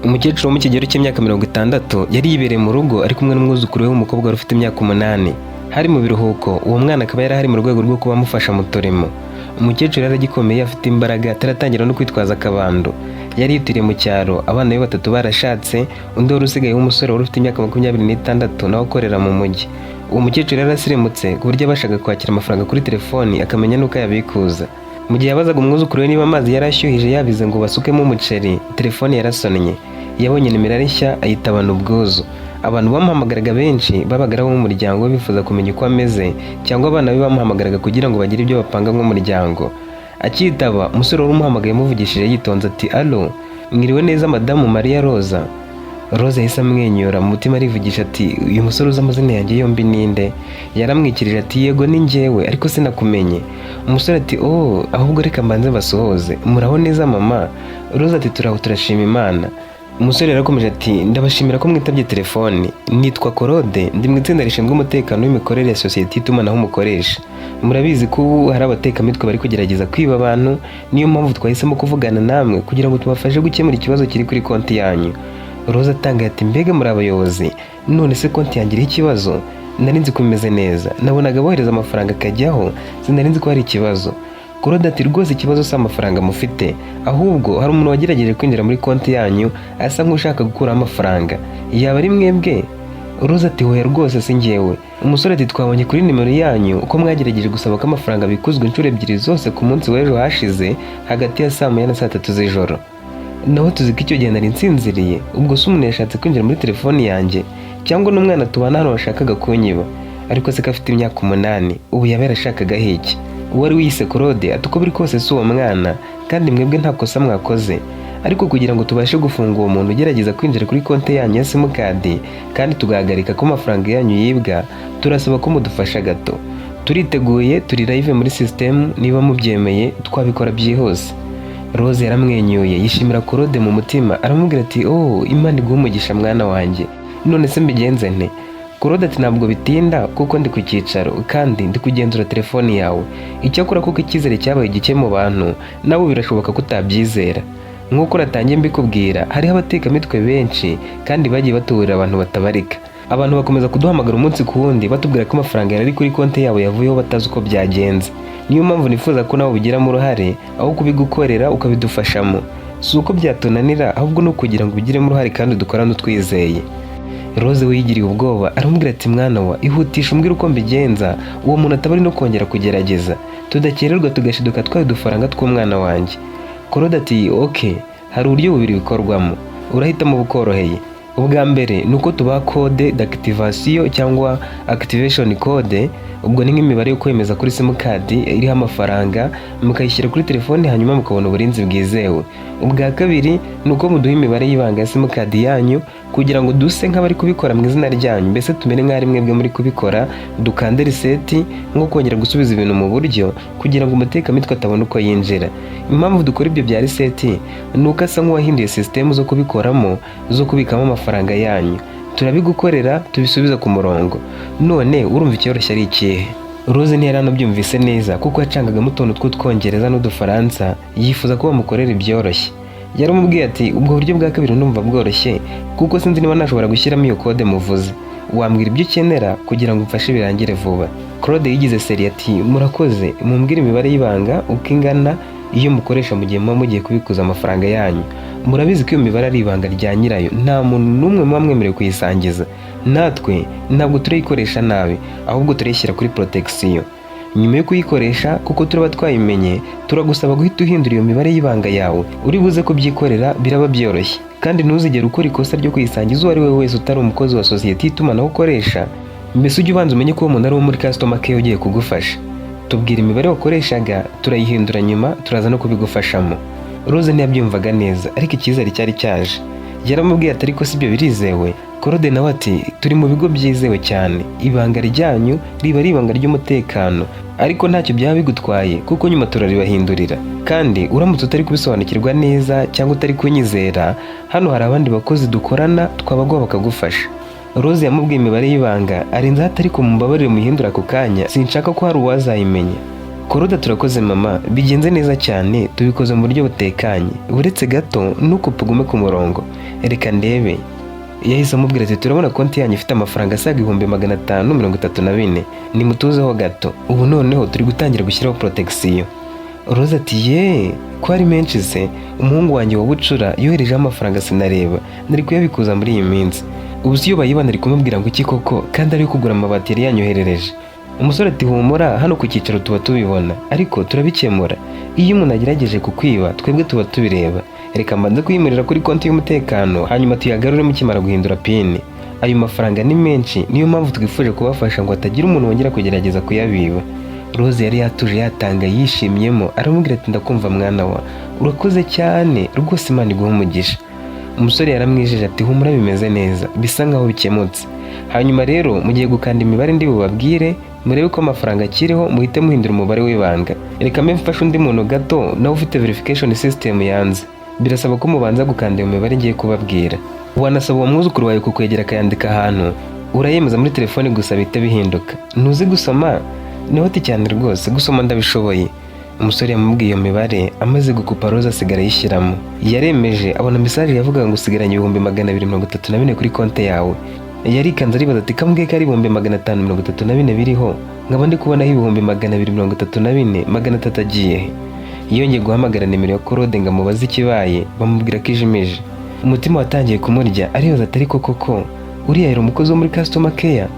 Umukecuru wo mu kigero cy'imyaka 60 yari yibereye mu rugo ari kumwe n'umwuzukuru we w'umukobwa wari ufite imyaka 8. Hari mu biruhuko, uwo mwana akaba yari ahari mu rwego rwo kuba amufasha mu turimo. Umukecuru yari agikomeye, afite imbaraga, ataratangira no kwitwaza akabando. Yari yituriye mu cyaro, abana be batatu barashatse, undi wari usigaye w'umusore wari ufite imyaka 26 nawe akorera mu mujyi. Uwo mukecuru yari asirimutse ku buryo yabashaga kwakira amafaranga kuri telefoni, akamenya n'uko ayabikuza. Mu gihe yabazaga umwuzukuru we niba amazi yari ashyuhije yabize ngo basukemo umuceri, telefoni yarasonnye. Yabonye nimero ari nshya, ayitabana ubwuzu. Abantu bamuhamagaraga benshi babaga ari abo mu muryango we bifuza kumenya uko ameze, cyangwa abana be bamuhamagaraga kugira ngo bagire ibyo bapanga nk'umuryango. Akitaba, umusore wari umuhamagaye amuvugishije yitonze ati: "Alo, mwiriwe neza Madamu Mariya Roza?" Roza yahise amwenyura, mu mutima arivugisha ati: "Uyu musore uzi amazina yanjye yombi ninde?" Yaramwikirije ati: "Yego, ni njyewe, ariko sinakumenye." Umusore ati: "Oh, ahubwo reka mbanze basuhuze. Muraho neza, mama?" Roza ati: "Turaho, turashima Imana." Umusore yarakomeje ati: "Ndabashimira ko mwitabye telefoni. Nitwa Korode, ndi mu itsinda rishinzwe umutekano w'imikorere ya sosiyete y'itumanaho mukoresha. Murabizi ko ubu hari abatekamitwe bari kugerageza kwiba abantu, niyo mpamvu twahisemo kuvugana namwe kugira ngo tubafashe gukemura ikibazo kiri kuri konti yanyu." Roza atangaye ati: "Mbega muri abayobozi! None se konti yanjye iriho ikibazo? Nari nzi ko imeze neza, nabonaga bohereza amafaranga akajyaho, sinari nzi ko hari ikibazo." Korode ati: "Rwose ikibazo si amafaranga mufite, ahubwo hari umuntu wagerageje kwinjira muri konti yanyu asa nk'ushaka gukuraho amafaranga. Yaba ari mwebwe?" Roza ati: "Hoya rwose, si njyewe." Umusore ati: "Twabonye kuri nimero yanyu uko mwagerageje gusaba ko amafaranga abikuzwa inshuro ebyiri zose ku munsi w'ejo hashize, hagati ya saa 1 na saa 3 z'ijoro. Naho tuzi ko icyo gihe nari nsinziriye. Ubwo se umuntu yashatse kwinjira muri telefoni yanjye, cyangwa n'umwana tubana hano washakaga kunyiba? Ariko se ko afite imyaka 8, ubu yaba yarashakagaho iki?" Uwari wiyise Claude ati: "Uko biri kose si uwo mwana, kandi mwebwe nta kosa mwakoze. Ariko kugira ngo tubashe gufunga uwo muntu ugerageza kwinjira kuri konti yanyu ya simukadi kandi tugahagarika ko amafaranga yanyu yibwa, turasaba ko mudufasha gato. Turiteguye, turi live muri sisitemu, niba mubyemeye twabikora byihuse." Rose yaramwenyuye, yishimira Claude mu mutima, aramubwira ati: "Oh, Imana iguhe umugisha, mwana wanjye. None se mbigenze nte?" Claude ati: "Ntabwo bitinda kuko ndi ku cyicaro kandi ndi kugenzura telefoni yawe. Icyakora kuko icyizere cyabaye gike mu bantu, nawe birashoboka ko utabyizera. Nk'uko natangiye mbikubwira, hariho abatekamitwe benshi kandi bagiye batuburira abantu batabarika. Abantu bakomeza kuduhamagara umunsi ku wundi batubwira ko amafaranga yari ari kuri konti yabo yavuyeho, batazi uko byagenze. Niyo mpamvu nifuza ko nawe ubigiramo uruhare, aho kubigukorera ukabidufashamo. Si uko byatunanira, ahubwo ni ukugira ngo ubigiremo uruhare kandi dukorane utwizeye." Rose we yigiriye ubwoba, aramubwira ati: "Mwana wa, ihutisha umbwire uko mbigenza, uwo muntu ataba ari no kongera kugerageza, tudakererwa tugashiduka twaye udufaranga tw'umwana wanjye." Claude ati: "Ok, hari uburyo bubiri bikorwamo, urahitamo bukoroheye. Ubwa mbere ni uko tubaha code d'activation cyangwa activation code, ubwo ni nk'imibare yo kwemeza kuri simukadi iriho amafaranga, mukayishyira kuri telefoni, hanyuma mukabona uburinzi bwizewe. Ubwa kabiri ni uko muduha imibare y'ibanga ya simukadi yanyu kugira ngo duse nk'abari kubikora mu izina ryanyu, mbese tumere nk'aho ari mwebwe muri kubikora, dukande reset, nko kongera gusubiza ibintu mu buryo, kugira ngo umutekamitwe atabona uko yinjira. Impamvu dukora ibyo bya reset ni uko asa nk'uwahinduye sisitemu zo kubikoramo, zo kubikamo amafaranga yanyu. Turabigukorera tubisubiza ku murongo. None urumva icyoroshye ari ikihe?" Rose ntiyari anabyumvise neza kuko yacangagamo utuntu tw'utwongereza n'udufaransa, yifuza ko bamukorera ibyoroshye. Yaramubwiye ati: "Ubwo buryo bwa kabiri ndumva bworoshye, kuko sinzi niba nashobora gushyiramo iyo code muvuze. Wambwira ibyo ukenera kugira ngo umfashe birangire vuba." Claude yigize sérieux ati: "Murakoze, mumbwire imibare y'ibanga uko ingana, iyo mukoresha mu gihe muba mugiye kubikuza amafaranga yanyu. Murabizi ko iyo mibare ari ibanga rya nyirayo, nta muntu n'umwe muba mwemerewe kuyisangiza. Natwe ntabwo turayikoresha nabi, ahubwo turayishyira kuri protection. Nyuma yo kuyikoresha, kuko turaba twayimenye, turagusaba guhita uhindura iyo mibare y'ibanga yawe. Uri buze kubyikorera, biraba byoroshye. Kandi ntuzigere ukora ikosa ryo kuyisangiza uwo ari we wese utari umukozi wa sosiyete y'itumanaho ukoresha. Mbese ujye ubanza umenye ko uwo muntu ari uwo muri customer care ugiye kugufasha. Tubwira imibare wakoreshaga, turayihindura, nyuma turaza no kubigufashamo." Rose ntiyabyumvaga neza, ariko icyizere cyari cyaje. Yaramubwiye ati: "Ariko si ibyo birizewe?" Claude nawe ati: "Turi mu bigo byizewe cyane, ibanga ryanyu riba ari ibanga ry'umutekano, ariko ntacyo byaba bigutwaye kuko nyuma turaribahindurira. Kandi uramutse utari kubisobanukirwa neza cyangwa utari kunyizera, hano hari abandi bakozi dukorana twabaguha bakagufasha." Rose yamubwiye imibare y'ibanga, arenzaho ati: "Ariko mumbabarire muyihindure ako kanya, sinshaka ko hari uwazayimenya." Korode: "Turakoze mama, bigenze neza cyane, tubikoze mu buryo butekanye. Uretse gato ntukupe, ugume ku murongo, reka ndebe." Yahise amubwira ati: "Turabona konti yanyu ifite amafaranga asaga 534,000, nimutuzeho gato, ubu noneho turi gutangira gushyiraho protection." Rose ati: "Ye, ko ari menshi se? Umuhungu wanjye wa bucura yoherejeho amafaranga sinareba, nari kuyabikuza muri iyi minsi. Ubu si iyo bayibana ari kumubwira ngo iki koko, kandi ari kugura amabati yari yanyoherereje?" Umusore ati: "Humura, hano ku cyicaro tuba tubibona, ariko turabikemura. Iyo umuntu agerageje kukwiba, twebwe tuba tubireba. Reka mbanze kuyimurira kuri konti y'umutekano, hanyuma tuyagarure mukimara guhindura PIN. Ayo mafaranga ni menshi, niyo mpamvu twifuje kubafasha ngo hatagira umuntu wongera kugerageza kuyabiba." Rose yari yatuje, yatanga yishimyemo, aramubwira ati: "Ndakumva mwana wa, urakoze cyane rwose, Imana iguhe umugisha." Umusore yaramwijeje ati: "Humura, bimeze neza, bisa nkaho bikemutse. Hanyuma rero mugiye gukanda imibare ndi bubabwire, murebe ko amafaranga akiriho, muhite muhindura umubare w'ibanga. Reka mbe mfashe undi muntu gato nawe ufite verification system yanze. Birasaba ko mubanza gukanda iyo mibare ngiye kubabwira. Wanasaba uwo mwuzukuru wawe kukwegera akayandika ahantu, urayemeza muri telefone gusa bihite bihinduka. Ntuzi gusoma?" Niho ati: "Cyane rwose, gusoma ndabishoboye." Umusore yamubwiye iyo mibare, amaze gukupa Rose asigara ayishyiramo. Yaremeje, abona message yavugaga ngo usigaranye 234,000 kuri konti yawe. Yarikanze, aribaza ati: "Kambwiye ko ari 534,000 biriho, nkaba ndi kubonaho 234,000, 300 agiye he?" Yongeye guhamagara nimero ya Korode ngo amubaze ikibaye, bamubwira ko ijimije. Umutima watangiye kumurya, aribaza ati: "Ariko koko uriya yari umukozi wo muri customer care?"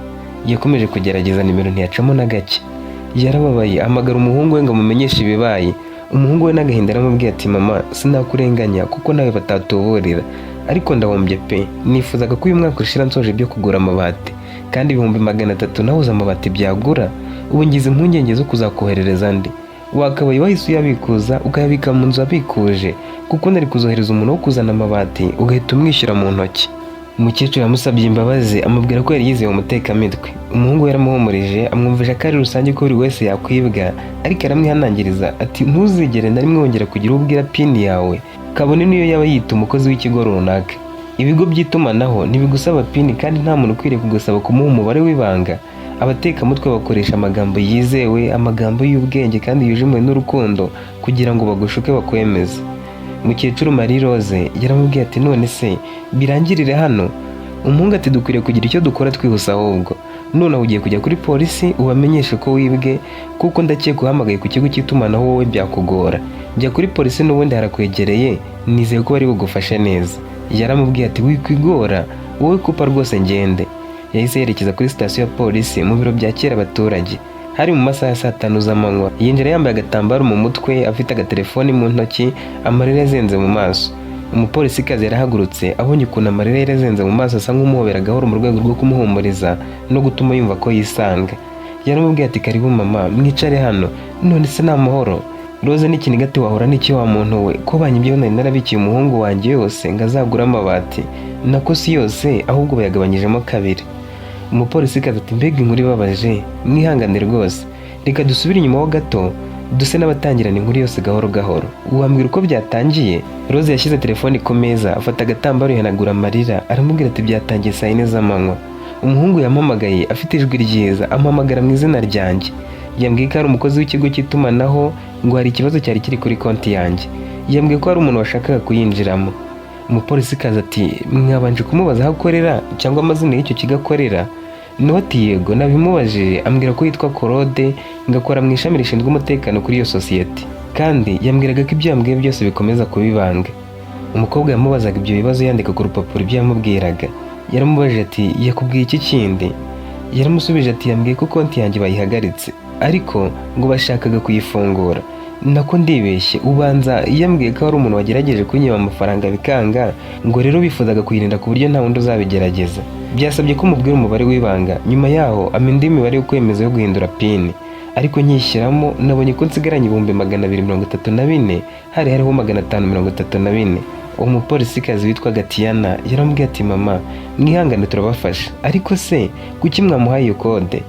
Yakomeje kugerageza nimero, ntiyacamo na gake. Yarababaye, ahamagara umuhungu we ngo amumenyeshe ibibaye. Umuhungu we n'agahinda aramubwiye ati: "Mama, sinakurenganya kuko nawe batatuburira, ariko ndahombye pe. Nifuzaga ko uyu mwaka ushira nsoje ibyo kugura amabati, kandi 300,000 nabuze amabati byagura. Ubu ngize impungenge zo kuzakoherereza andi. Wakabaye wahise uyabikuza, ukayabika mu nzu wabikuje, kuko nari kuzohereza umuntu wo kuzana amabati ugahita umwishyura mu ntoki." Umukecuru yamusabye imbabazi, amubwira ko yari yizeye umutekamitwe. Umuhungu we yaramuhumurije, amwumvisha ko ari rusange ko buri wese yakwibwa, ariko aramwihanangiriza ati: "Ntuzigere na rimwe wongera kugira uwo ubwira PIN yawe, kabone niyo yaba yita umukozi w'ikigo runaka. Ibigo by'itumanaho ntibigusaba PIN, kandi nta muntu ukwiriye kugusaba kumuha umubare w'ibanga. Abatekamutwe bakoresha amagambo yizewe, amagambo y'ubwenge kandi yuje impuhwe n'urukundo kugira ngo bagushuke, bakwemeze." Mukecuru Marie Rose yaramubwiye ati: "None se birangirire hano?" Umuhungu ati: "Dukwiriye kugira icyo dukora twihuse. Ahubwo noneho ugiye kujya kuri polisi ubamenyeshe ko wibwe, kuko ndakeka uhamagaye ku kigo cy'itumanaho wowe byakugora. Jya kuri polisi, n'ubundi harakwegereye, nizeye ko bari bugufashe neza." Yaramubwiye ati: "Wikwigora wowe, kupa rwose ngende." Yahise yerekeza kuri sitasiyo ya polisi mu biro byakira abaturage. Hari mu masaha ya saa 5 z'amanywa. Yinjira yambaye agatambaro mu mutwe, afite agatelefoni mu ntoki, amarira yazenze mu maso. Umupolisikazi yarahagurutse, abonye ukuntu amarira yari yazenze mu maso, asa nk'umuhobera gahoro mu rwego rwo kumuhumuriza no gutuma yumva ko yisanga. Yaramubwiye ati: "Karibu mama, mwicare hano. None se ni amahoro?" Rose n'ikiniga ati: "Wahora n'iki wa muntu we, ko banyibyeho nari narabikiye umuhungu wanjye yose ngo azagure amabati? Nako si yose, ahubwo bayagabanyijemo kabiri." Umupolisikazi ati: "Mbega inkuru ibabaje, mwihangane rwose. Reka dusubire inyuma ho gato, duse n'abatangirana inkuru yose gahoro gahoro. Wambwira uko byatangiye?" Rose yashyize telefoni ku meza, afata agatambaro yihanagura amarira, aramubwira ati: "Byatangiye saa 4 z'amanywa. Umuhungu yampamagaye afite ijwi ryiza, ampamagara mu izina ryanjye. Yambwiye ko ari umukozi w'ikigo cy'itumanaho, ngo hari ikibazo cyari kiri kuri konti yanjye. Yambwiye ko hari umuntu washakaga kuyinjiramo." Umupolisikazi ati: "Mwabanje kumubaza aho akorera cyangwa amazina y'icyo kigo akorera?" Nawe ati: "Yego, nabimubajije, ambwira ko yitwa Korode, ngakora mu ishami rishinzwe umutekano kuri iyo sosiyete, kandi yambwiraga ko ibyo yambwiye byose bikomeza kuba ibanga." Umukobwa yamubazaga ibyo bibazo yandika ku rupapuro ibyo yamubwiraga. Yaramubajije ati: "Yakubwiye iki kindi?" Yaramusubije ati: "Yambwiye ko konti yanjye bayihagaritse, ariko ngo bashakaga kuyifungura. Nako ndibeshye, ubanza yambwiye ko hari umuntu wagerageje kunyiba amafaranga bikanga, ngo rero bifuzaga kuyirinda ku buryo nta wundi uzabigerageza. Byasabye ko mubwira umubare w'ibanga, nyuma yaho ampa indi mibare yo kwemeza yo guhindura PIN, ariko nkishyiramo nabonye ko nsigaranye 234,000, hari hariho 534." Uwo mupolisikazi witwaga Tiyana yaramubwiye ati: "Mama, mwihangane, turabafasha. Ariko se kuki mwamuhaye iyo kode?"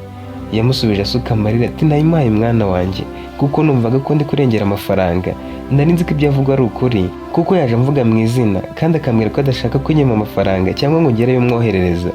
Yamusubije asuka amarira ati: "Nayimuhaye mwana wanjye kuko numvaga ko ndi kurengera amafaranga. Nari nzi ko ibyo avuga ari ukuri, kuko yaje amvuga mu izina kandi akambwira ko adashaka kunyima amafaranga cyangwa ngo ngereyo mwoherereza.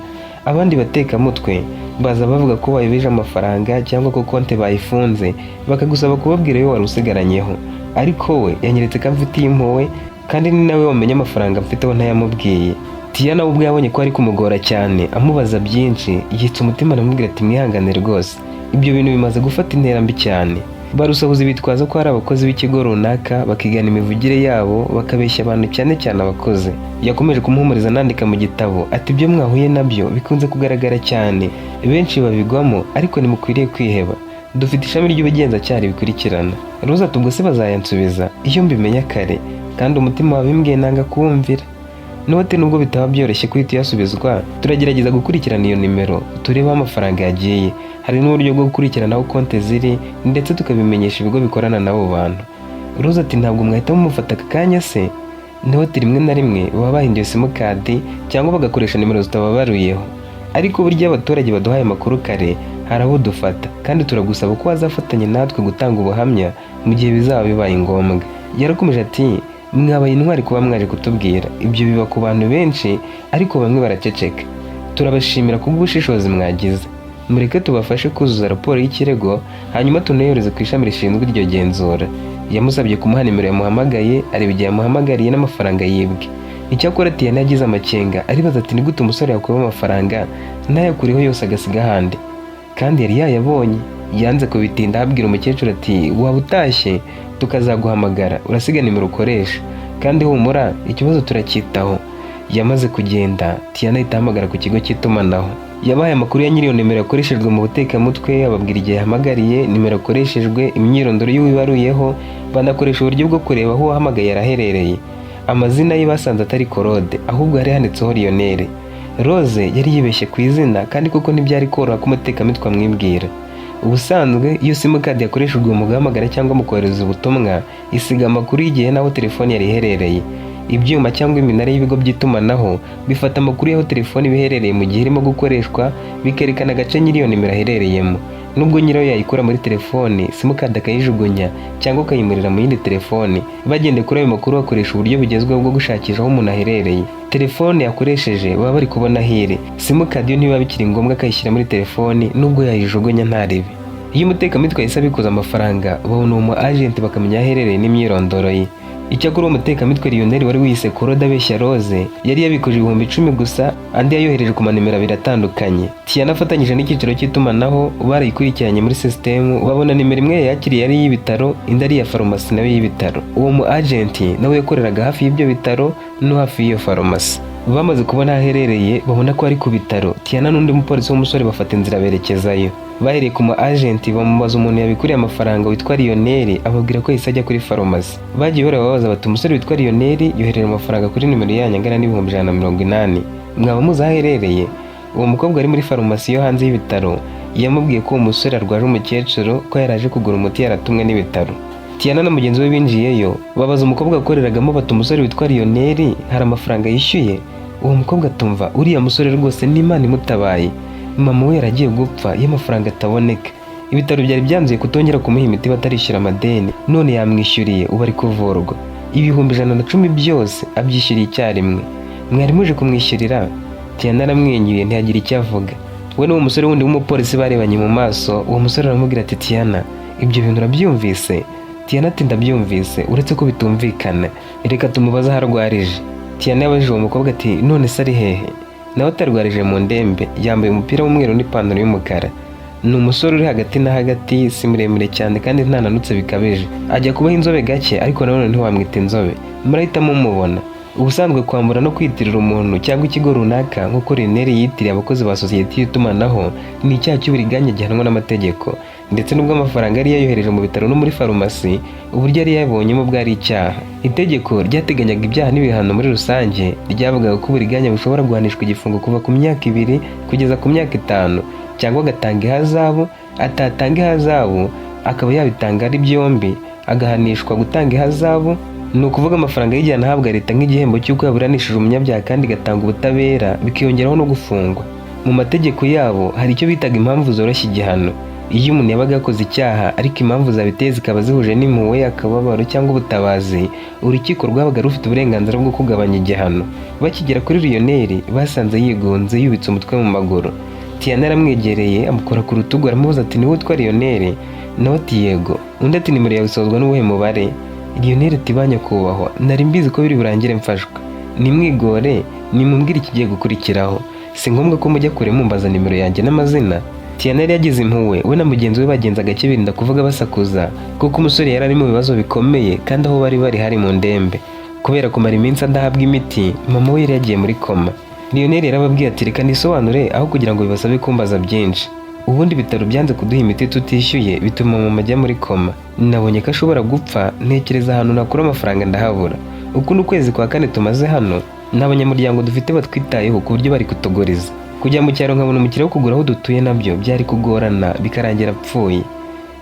Ahubwo nari nzi ko ari umuntu wizerwa. Abandi batekamutwe baza bavuga ko wayobeje amafaranga cyangwa ko konti bayifunze, bakagusaba kubabwira ayo wari usigaranyeho. Ariko we yanyeretse ko amfitiye impuhwe, kandi ni nawe wamenya amafaranga mfiteho ntayamubwiye. Tiana we ubwo yabonye ko ari kumugora cyane amubaza byinshi, yitsa umutima aramubwira ati: "Mwihangane rwose, ibyo bintu bimaze gufata intera mbi cyane." Barusahuzi bitwaza ko ari abakozi b'ikigo runaka, bakigana imivugire yabo, bakabeshya abantu, cyane cyane abakozi. Yakomeje kumuhumuriza anandika mu gitabo ati: "Ibyo mwahuye nabyo bikunze kugaragara cyane, benshi babigwamo, ariko ntimukwiriye kwiheba, dufite ishami ry'ubugenzacyaha ribikurikirana." Roza ati: "Ubwo se bazayansubiza? Iyo mbimenya kare, kandi umutima wabimbwiye nanga kuwumvira." Note: "Nubwo bitaba byoroshye guhita uyasubizwa, turagerageza gukurikirana iyo nimero turebe aho amafaranga yagiye. Hari n'uburyo bwo gukurikirana aho konti ziri, ndetse tukabimenyesha ibigo bikorana n'abo bantu." Roza ati: "Ntabwo mwahita mumufata aka kanya se?" Note: "Rimwe na rimwe baba bahinduye simukadi cyangwa bagakoresha nimero zitababaruyeho, ariko burya iyo abaturage baduhaye amakuru kare hari abo dufata, kandi turagusaba ko wazafatanya natwe gutanga ubuhamya mu gihe bizaba bibaye ngombwa." Yarakomeje ati: "Mwabaye intwari kuba mwaje kutubwira. Ibyo biba ku bantu benshi, ariko bamwe baraceceka. Turabashimira kubw'ubushishozi mwagize. Mureke tubafashe kuzuza raporo y'ikirego, hanyuma tunayohereze ku ishami rishinzwe iryo genzura." Yamusabye kumuha nimero yamuhamagaye, areba igihe yamuhamagariye n'amafaranga yibwe. Icyakora Tiyana yagize amakenga, aribaza ati: "Ni gute umusore yakuba amafaranga ntayakureho yose, agasiga ahandi, kandi yari yayabonye?" Yanze kubitinda, abwira umukecuru ati: "Waba utashye, tukazaguhamagara, urasiga nimero ukoresha, kandi humura, ikibazo turacyitaho." Yamaze kugenda, Tiyana ahita ahamagara ku kigo cy'itumanaho. Yabahaye amakuru ya nyiri iyo nimero yakoreshejwe mu butekamutwe, ababwira igihe yahamagariye, nimero yakoreshejwe, imyirondoro y'uwibaruyeho. Banakoresha uburyo bwo kureba aho uwahamagaye yaraherereye. Amazina ye basanze atari Korode, ahubwo hari handitseho Lionel. Rose yari yibeshye ku izina, kandi koko ntibyari koroha ko umutekamitwe amwibwira. Ubusanzwe iyo simukadi yakoreshejwe mu guhamagara cyangwa mu kohereza ubutumwa, isiga amakuru y'igihe n'aho telefoni yari iherereye. Ibyuma cyangwa iminara y'ibigo by'itumanaho bifata amakuru y'aho telefoni iba iherereye mu gihe irimo gukoreshwa, bikerekana agace nyiri iyo nimero aherereyemo. Nubwo nyirayo yayikura muri telefoni, simukadi akayijugunya cyangwa akayimurira mu yindi telefoni, bagendeye kuri ayo makuru bakoresha uburyo bugezweho bwo gushakisha aho umuntu aherereye. Telefone yakoresheje baba bari kubona aho iri. Simukadi yo ntibiba bikiri ngombwa akayishyira muri telefoni, nubwo yayijugunya nta ribi. Iyo umutekamitwe yahise abikuza amafaranga, babona uwo mu agent, bakamenya aho aherereye n'imyirondoro ye. Icyakora uwo mutekamitwe Lionel wari wiyise Korode abeshya Rose yari yabikuje 10,000 gusa, andi yayohereje ku manimero abiri atandukanye. Tiana afatanyije n'icyiciro cy'itumanaho barayikurikiranye muri sisitemu, babona nimero imwe yakiriye ari iy'ibitaro, indi ari iya farumasi nayo y'ibitaro. Uwo mu agent nawe yakoreraga hafi y'ibyo bitaro no hafi y'iyo farumasi. Bamaze kubona aho aherereye, babona ko ari ku bitaro, Tiana n'undi mupolisi w'umusore bafata inzira berekezayo. Bahereye ku mu agent, bamubaza umuntu yabikuriye amafaranga witwa Lionel, ababwira ko yahise ajya kuri farumasi. Bagiye barababaza bati: "Umusore witwa Lionel yohereje amafaranga kuri nimero yanyu angana n'180,000, mwaba muzi aho aherereye?" Uwo mukobwa ari muri farumasi yo hanze y'ibitaro yamubwiye ko uwo musore arwaje umukecuru, ko yaraje kugura umuti yaratumwe n'ibitaro. Tiana na mugenzi we binjiyeyo, babaza umukobwa wakoreragamo bati: "Umusore witwa Lionel hari amafaranga yishyuye?" Uwo mukobwa atumva: "Uriya musore rwose n'Imana imutabaye, mama we yaragiye gupfa iyo amafaranga ataboneka. Ibitaro byari byanzuye kutongera kumuha imiti batarishyura amadeni, none yamwishyuriye, ubu ari kuvurwa. 110,000 byose abyishyuriye icyarimwe. Mwari muje kumwishyurira?" Tiana aramwenyuye, ntiyagira icyo avuga. We n'uwo musore wundi w'umupolisi barebanye mu maso. Uwo musore aramubwira ati: "Tiana, ibyo bintu urabyumvise?" Tiana ati: "Ndabyumvise, uretse ko bitumvikana. Reka tumubaze aho arwarije." Tiana yabajije uwo mukobwa ati: "None se ari hehe?" Nawe atarwarije mu ndembe, yambaye umupira w'umweru n'ipantaro y'umukara. Ni umusore uri hagati na hagati, si muremure cyane kandi ntananutse bikabije. Ajya kubaho inzobe gake, ariko nanone ntiwamwita inzobe. Murahita mumubona. Ubusanzwe kwambura no kwitirira umuntu cyangwa ikigo runaka, nk'uko Lionel yitiriye abakozi ba sosiyete y'itumanaho, ni icyaha cy'uburiganya gihanwa n'amategeko. Ndetse n'ubwo amafaranga yari yayohereje mu bitaro no muri farumasi, uburyo yari yayabonyemo bwari icyaha. Itegeko ryateganyaga ibyaha n'ibihano muri rusange ryavugaga ko uburiganya bushobora guhanishwa igifungo kuva ku myaka 2 kugeza ku myaka 5, cyangwa agatanga ihazabu. Atatanga ihazabu, akaba yabitanga ari byombi, agahanishwa gutanga ihazabu, ni ukuvuga amafaranga y'igihano ahabwa leta nk'igihembo cy'uko yaburanishije umunyabyaha kandi igatanga ubutabera, bikiyongeraho no gufungwa. Mu mategeko yabo hari icyo bitaga impamvu zoroshya igihano. Iyo umuntu yabaga yakoze icyaha ariko impamvu zabiteye zikaba zihuje n'impuhwe, akababaro cyangwa ubutabazi, urukiko rwabaga rufite uburenganzira bwo kugabanya igihano. Bakigera kuri Lionel, basanze yigunze, yubitse umutwe mu maguru. Tiana yaramwegereye, amukora ku rutugu, aramubaza ati: "Niwe witwa Lionel?" Nawe ati: "Yego." Undi ati: "Nimero yawe isozwa n'uwuhe mubare?" Lionel ati: "Banyakubahwa, nari mbizi ko biri burangire mfashwe. Nimwigore, nimumbwire ikigiye gukurikiraho. Si ngombwa ko mujya kure mumbaza nimero yanjye n'amazina." Tiana yari yagize impuhwe. We na mugenzi we bagenza gake, birinda kuvuga basakuza, kuko umusore yari ari mu bibazo bikomeye, kandi aho bari bari hari mu ndembe. Kubera kumara iminsi adahabwa imiti, mama we yari yagiye muri koma. Lionel yarababwiye ati: "Reka nisobanure aho kugira ngo bibasabe kumbaza byinshi. Ubundi ibitaro byanze kuduha imiti tutishyuye, bituma mama ajya muri koma. Nabonye ko ashobora gupfa, ntekereza ahantu nakura amafaranga ndahabura. Uku ni ukwezi kwa kane tumaze hano, nta banyamuryango dufite batwitayeho ku buryo bari kutuguriza. Kujya mu cyaro nkabona umukiriya wo kugura aho dutuye nabyo byari kugorana, bikarangira apfuye.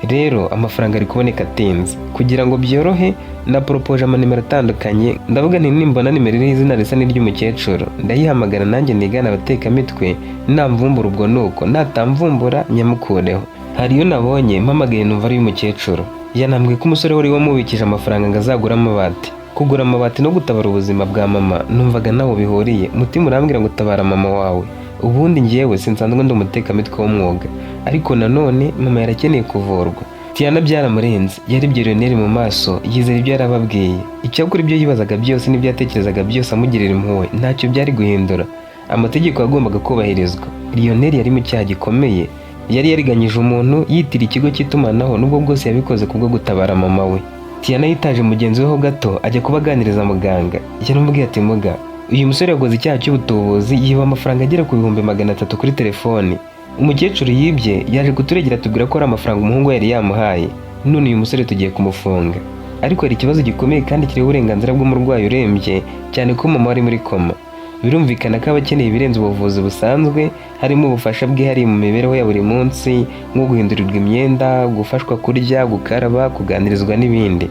Rero amafaranga ari kuboneka atinze. Kugira ngo byorohe, naporopoje amanimero atandukanye, ndavuga nti nimbona nimero iriho izina risa n'iry'umukecuru ndayihamagara, nanjye nigana abatekamitwe. Namvumbura ubwo nuko, natamvumbura nyamukureho. Hari iyo nabonye mpamagaye, numva ari iy'umukecuru. Yanambwiye ko umusore wari wamubikije amafaranga ngo azagure amabati. Kugura amabati no gutabara ubuzima bwa mama numvaga ntaho bihuriye. Mutima urambwira ngo tabara mama wawe. Ubundi njyewe sinsanzwe ndi umutekamitwe w'umwuga, ariko nanone mama yarakeneye kuvurwa." Tiana byaramurenze. Yarebye Lionel mu maso, yizera ibyo yarababwiye. Icyakora ibyo yibazaga byose n'ibyo yatekerezaga byose amugirira impuhwe ntacyo byari guhindura. Amategeko yagombaga kubahirizwa. Lionel yari mu cyaha gikomeye. Yari yariganyije umuntu yitira ikigo cy'itumanaho, nubwo bwose yabikoze kubwo gutabara mama we. Tiana yitaje mugenzi we ho gato, ajya kubaganiriza muganga. Yaramubwiye ati: "Muga, uyu musore yakoze icyaha cy'ubutubuzi, yiba amafaranga agera ku 300,000 kuri telefoni. Umukecuru yibye yaje kuturegera, tubwira ko ari amafaranga umuhungu we yari yamuhaye. None uyu musore tugiye kumufunga, ariko hari ikibazo gikomeye kandi kireba uburenganzira bw'umurwayi urembye cyane, ko mama wari muri koma birumvikana ko aba akeneye ibirenze ubuvuzi busanzwe, harimo ubufasha bwihariye mu mibereho ya buri munsi, nko guhindurirwa imyenda, gufashwa kurya, gukaraba, kuganirizwa n'ibindi.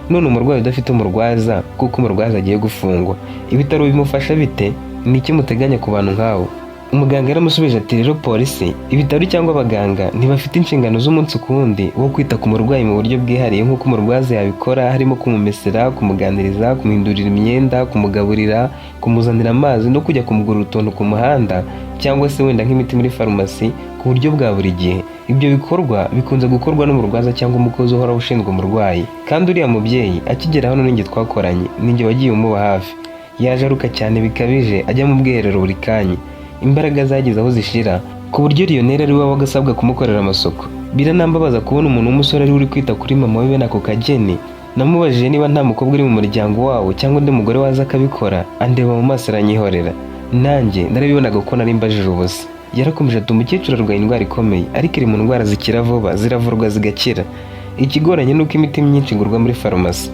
None umurwayi udafite umurwaza, kuko umurwaza agiye gufungwa, ibitaro bimufasha bite? Ni iki muteganya ku bantu nk'abo?" Umuganga yaramusubije ati: "Rero polisi, ibitaro cyangwa abaganga ntibafite inshingano z'umunsi ku wundi wo kwita ku murwayi mu buryo bwihariye nk'uko umurwaza yabikora, harimo kumumesera, kumuganiriza, kumuhindurira imyenda, kumugaburira, kumuzanira amazi no kujya kumugurira utuntu ku muhanda, cyangwa se wenda nk'imiti muri farumasi ku buryo bwa buri gihe. Ibyo bikorwa bikunze gukorwa n'umurwaza cyangwa umukozi uhoraho ushinzwe umurwayi. Kandi uriya mubyeyi akigera hano ninjye twakoranye, ninjye wagiye umuba hafi. Yaje aruka cyane bikabije, ajya mu bwiherero buri kanya. Imbaraga zageze aho zishira, ku buryo Lionel ari we wabaga asabwa kumukorera amasuku. Biranambabaza kubona umuntu w'umusore ari we uri kwita kuri mama we bene ako kageni. Namubajije niba nta mukobwa uri mu muryango wabo cyangwa undi mugore waza akabikora, andeba mu maso aranyihorera. Nanjye narabibonaga ko nari mbajije ubusa." Yarakomeje ati: "Umukecuru arwaye indwara ikomeye, ariko iri mu ndwara zikira vuba, ziravurwa zigakira. Ikigoranye ni uko imiti myinshi igurwa muri farumasi.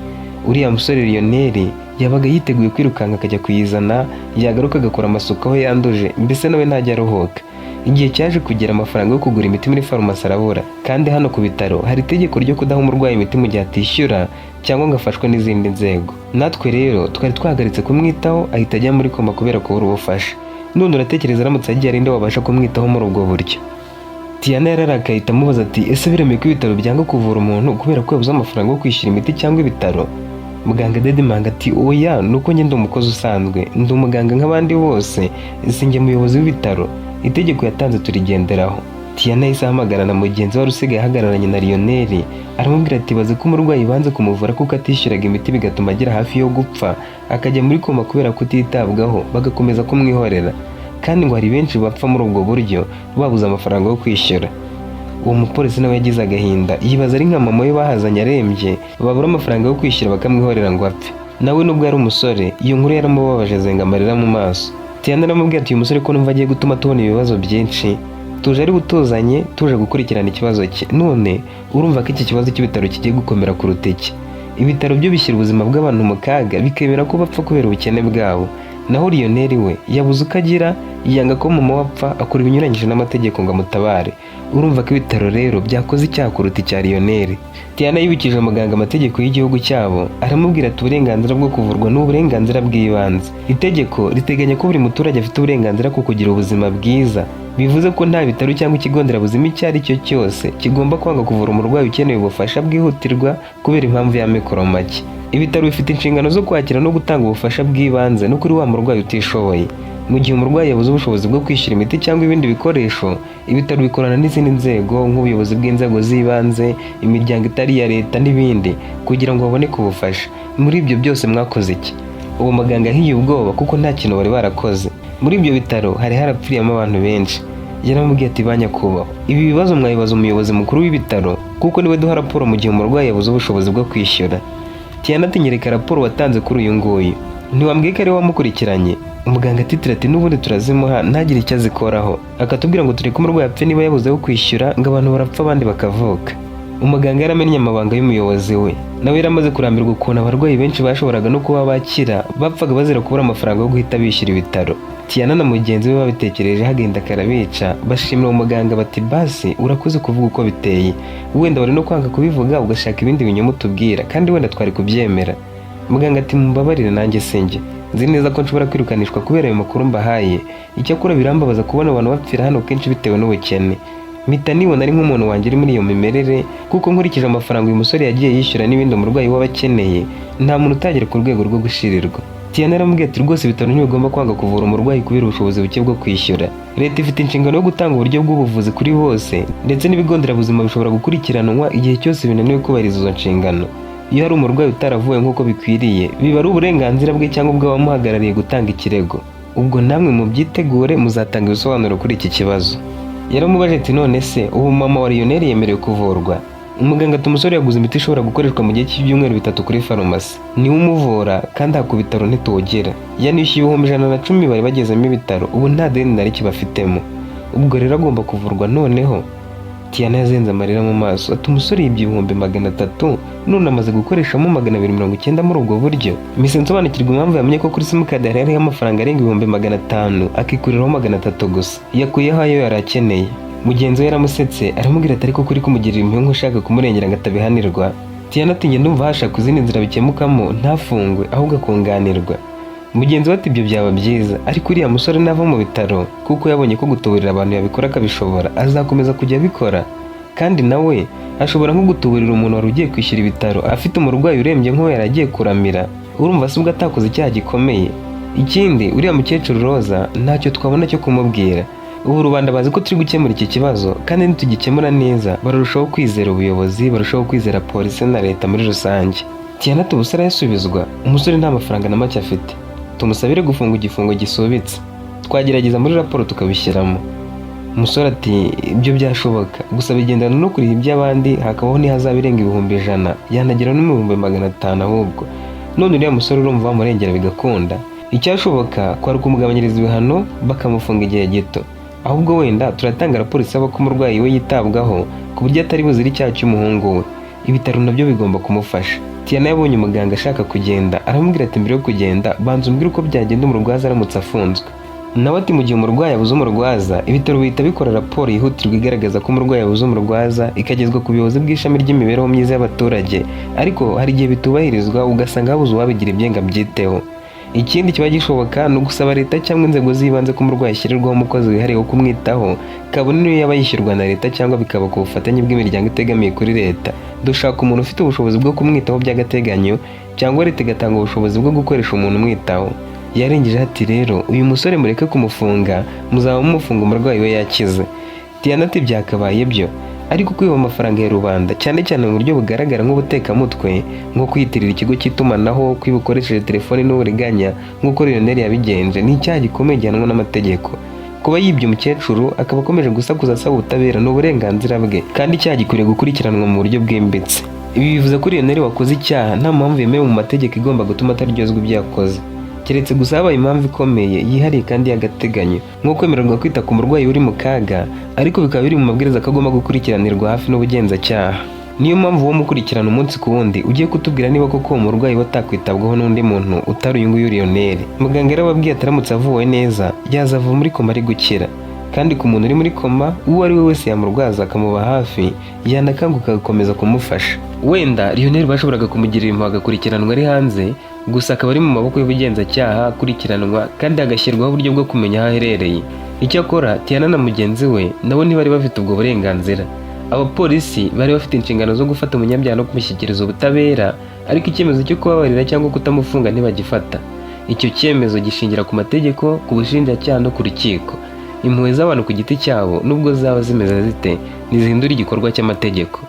Uriya musore Lionel yabaga yiteguye kwirukanka akajya kuyizana, yagaruka agakora amasuku aho yanduje, mbese nawe ntajya aruhuka. Igihe cyaje kugera amafaranga yo kugura imiti muri farumasi arabura, kandi hano ku bitaro hari itegeko ryo kudaha umurwayi imiti mu gihe atishyura cyangwa ngo afashwe n'izindi nzego. Natwe rero twari twahagaritse kumwitaho, ahita ajya muri koma kubera kubura ubufasha. None uratekereza aramutse agiye, ari nde wabasha kumwitaho muri ubwo buryo?" Tiana yararakaye, ahita amubaza ati: "Ese biremewe ko ibitaro byanga kuvura umuntu kubera ko yabuze amafaranga yo kwishyura imiti cyangwa ibitaro?" Muganga Dedimanga ati: "Oya, nuko njye ndi umukozi usanzwe, ndi umuganga nk'abandi bose, sinjye muyobozi w'ibitaro. Itegeko yatanze turigenderaho." Tiana yahise ahamagara na mugenzi we wari usigaye ahagararanye na Lionel, aramubwira ati: "Baze ko umurwayi banze kumuvura kuko atishyuraga imiti, bigatuma agera hafi yo gupfa akajya muri koma kubera kutitabwaho, bagakomeza kumwihorera, kandi ngo hari benshi bapfa muri ubwo buryo babuze amafaranga yo kwishyura." Uwo mupolisi nawe yagize agahinda, yibaza ari nka mama we bahazanye arembye, babura amafaranga yo kwishyura bakamwihorera ngo apfe. Nawe nubwo yari umusore, iyo nkuru yaramubabaje, azenga amarira mu maso. Tiana aramubwira ati: "Uyu musore ko numva agiye gutuma tubona ibibazo byinshi? Tuje ari butuzanye, tuje gukurikirana ikibazo cye, none urumva ko iki kibazo cy'ibitaro kigiye gukomera kuruta iki. Ibitaro byo bishyira ubuzima bw'abantu mu kaga, bikemera ko bapfa kubera ubukene bwabo, naho Lionel we yabuze uko agira, yanga ko mama we apfa, akora ibinyuranyije n'amategeko ngo amutabare. Urumva ko ibitaro rero byakoze icyaha kuruta icya Lionel." Tiana yibukije muganga amategeko y'igihugu cyabo, aramubwira ati: "Uburenganzira bwo kuvurwa ni uburenganzira bw'ibanze. Itegeko riteganya ko buri muturage afite uburenganzira ku kugira ubuzima bwiza." Bivuze ko nta bitaro cyangwa ikigo nderabuzima icyo ari cyo cyose kigomba kwanga kuvura umurwayi ukeneye ubufasha bwihutirwa kubera impamvu y'amikoro make. Ibitaro bifite inshingano zo kwakira no gutanga ubufasha bw'ibanze no kuri wa murwayi utishoboye. Mu gihe umurwayi yabuze ubushobozi bwo kwishyura imiti cyangwa ibindi bikoresho, ibitaro bikorana n'izindi nzego nk'ubuyobozi bw'inzego z'ibanze, imiryango itari iya leta n'ibindi kugira ngo baboneke ubufasha. Muri ibyo byose mwakoze iki? Uwo muganga yahiye ubwoba kuko nta kintu bari barakoze. Muri ibyo bitaro hari harapfiriyemo abantu benshi. Yaramubwiye ati: "Ba nyakubahwa, ibi bibazo mwabibaza umuyobozi mukuru w'ibitaro kuko niwe duha raporo mu gihe umurwayi yabuze ubushobozi bwo kwishyura." Tiana ati: "Nyereka raporo watanze kuri uyu nguyu. Ntiwambwiye ko ari we wamukurikiranye?" Umuganga atitira ati: "N'ubundi turazimuha ntagire icyo azikoraho, akatubwira ngo tureke umurwayi apfe niba yabuze aho kwishyura, ngo abantu barapfa abandi bakavuka." Umuganga yaramennye amabanga y'umuyobozi we. Nawe yaramaze kurambirwa ukuntu abarwayi benshi bashoboraga no kuba bakira bapfaga bazira kubura amafaranga yo guhita bishyura ibitaro. Tiana na mugenzi we babitekereje hagenda karabica, bashimira umuganga bati: "Basi urakoze kuvuga uko biteye. Wenda wari no kwanga kubivuga ugashaka ibindi binyoma utubwira, kandi wenda twari kubyemera." Muganga ati: "Mumbabarire, nanjye sinjye nzi neza ko nshobora kwirukanishwa kubera ayo makuru mbahaye. Icyakora birambabaza kubona abantu bapfira hano kenshi bitewe n'ubukene. Mpita nibona ari nk'umuntu wanjye uri muri iyo mimerere, kuko nkurikije amafaranga uyu musore yagiye yishyura n'ibindi umurwayi we aba akeneye, nta muntu utagera ku rwego rwo gushirirwa." Tiana aramubwiye ati: "Rwose ibitaro ntibigomba kwanga kuvura umurwayi kubera ubushobozi buke bwo kwishyura. Leta ifite inshingano yo gutanga uburyo bw'ubuvuzi kuri bose, ndetse n'ibigo nderabuzima bishobora gukurikiranwa igihe cyose binaniwe kubahiriza izo nshingano. Iyo hari umurwayi utaravuwe nk'uko bikwiriye, biba ari uburenganzira bwe cyangwa ubw'abamuhagarariye gutanga ikirego. Ubwo namwe mubyitegure, muzatanga ibisobanuro kuri iki kibazo." Yaramubaje ati: "None se ubu mama wa Lionel yemerewe kuvurwa?" Umuganga ati: "Umusore yaguze imiti ishobora gukoreshwa mu gihe cy'ibyumweru 3 kuri farumasi. Niwe umuvura, kandi aha ku bitaro ntituwugera. Yanishyuye 110,000 bari bagezemo ibitaro, ubu nta deni na rike bafitemo. Ubwo rero agomba kuvurwa." Noneho Tiana yazenze amarira mu maso ati: "Umusore yibye 300,000, none amaze gukoreshamo 290 muri ubwo buryo. Mpise nsobanukirwa impamvu yamenye ko kuri simukadi hari hariho amafaranga arenga 500,000, akikuriraho 300 gusa. Yakuyeho ayo yari akeneye." Mugenzi we yaramusetse, aramubwira ati: "Ariko kuri kumugirira impuhwe nk'ushaka kumurengera ngo atabihanirwa." Tiana ati: "Njye ndumva hashakwa izindi nzira bikemukamo, ntafungwe ahubwo akunganirwa." Mugenzi we ati: "Ibyo byaba byiza, ariko uriya musore nava mu bitaro, kuko yabonye ko gutuburira abantu yabikora akabishobora, azakomeza kujya abikora. Kandi nawe ashobora nko gutuburira umuntu wari ugiye kwishyura ibitaro afite umurwayi urembye nk'uwo yari agiye kuramira. Urumva se ubwo atakoze icyaha gikomeye? Ikindi, uriya mukecuru Roza ntacyo twabona cyo kumubwira. Ubu rubanda bazi ko turi gukemura iki kibazo, kandi nitugikemura neza bararushaho kwizera ubuyobozi, barushaho kwizera polisi na leta muri rusange." Tiana ati: "Ubuse arayasubizwa? Umusore nta mafaranga na make afite. Tumusabire gufunga igifungo gisubitse? Twagerageza muri raporo tukabishyiramo." Umusore ati: "Ibyo byashoboka, gusa bigendana no kuriha iby'abandi, hakabaho n'ihazabu irenga 100,000, yanagera no mu 500,000 ahubwo. None uriya musore urumva wamurengera bigakunda? Icyashoboka kwari ukumugabanyiriza ibihano, bakamufunga igihe gito. Ahubwo wenda turatanga raporo isaba ko umurwayi we yitabwaho ku buryo atari buzire icyaha cy'umuhungu we. Ibitaro nabyo bigomba kumufasha." Tiana yabonye umuganga ashaka kugenda, aramubwira ati: "Mbere yo kugenda, banza umbwire uko byagenda umurwaza aramutse afunzwe." Nawe ati: "Mu gihe umurwayi abuze umurwaza, ibitaro bihita bikora raporo yihutirwa igaragaza ko umurwayi yabuze umurwaza, ikagezwa ku buyobozi bw'ishami ry'imibereho myiza y'abaturage. Ariko hari igihe bitubahirizwa, ugasanga habuze uwabigira ibyenga byiteho. Ikindi kiba gishoboka ni ugusaba leta cyangwa inzego z'ibanze ko umurwayi ashyirirwaho umukozi wihariye wo kumwitaho, kabone n'iyo yaba yishyurwa na leta cyangwa bikaba ku bufatanye bw'imiryango itegamiye kuri leta. Dushaka umuntu ufite ubushobozi bwo kumwitaho by'agateganyo, cyangwa leta igatanga ubushobozi bwo gukoresha umuntu umwitaho." Yarengeje ati: "Rero uyu musore mureke kumufunga, muzaba mumufunga umurwayi we yakize." Tiana ati: "Byakabaye byo, ariko kwiba amafaranga ya rubanda, cyane cyane mu buryo bugaragara nk'ubutekamutwe, nko kwiyitirira ikigo cy'itumanaho, kwiba ukoresheje telefoni n'uburiganya nk'uko Lionel yabigenje, ni icyaha gikomeye gihanwa n'amategeko. Kuba yibye umukecuru akaba akomeje gusakuza asaba ubutabera ni uburenganzira bwe, kandi icyaha gikwiriye gukurikiranwa mu buryo bwimbitse. Ibi bivuze ko Lionel wakoze icyaha nta mpamvu yemewe mu mategeko igomba gutuma ataryozwa ibyo yakoze, keretse gusa habaye impamvu ikomeye yihariye kandi y'agateganyo, nko kwemererwa kwita ku murwayi uri mu kaga, ariko bikaba biri mu mabwiriza ko agomba gukurikiranirwa hafi n'ubugenzacyaha. Niyo mpamvu uwo mukurikirana umunsi ku wundi ugiye kutubwira niba koko uwo murwayi we atakwitabwaho n'undi muntu utari uyu nguyu Lionel." Muganga yarababwiye ataramutse avuwe neza yazava muri koma ari gukira, kandi ku muntu uri muri koma, uwo ari we wese yamurwaza akamuba hafi, yanakanguka agakomeza kumufasha. Wenda Lionel bashoboraga kumugirira impuhwe agakurikiranwa ari hanze, gusa akaba ari mu maboko y'ubugenzacyaha akurikiranwa kandi hagashyirwaho uburyo bwo kumenya aho aherereye. Icyakora Tiana na mugenzi we nabo ntibari bafite ubwo burenganzira. Abapolisi bari bafite inshingano zo gufata umunyabyaha no kumushyikiriza ubutabera, ariko icyemezo cyo kubabarira cyangwa kutamufunga ntibagifata. Icyo cyemezo gishingira ku mategeko, ku bushinjacyaha no ku rukiko. Impuhwe z'abantu ku giti cyabo, nubwo zaba zimeze zite, ntizihindura igikorwa cy'amategeko.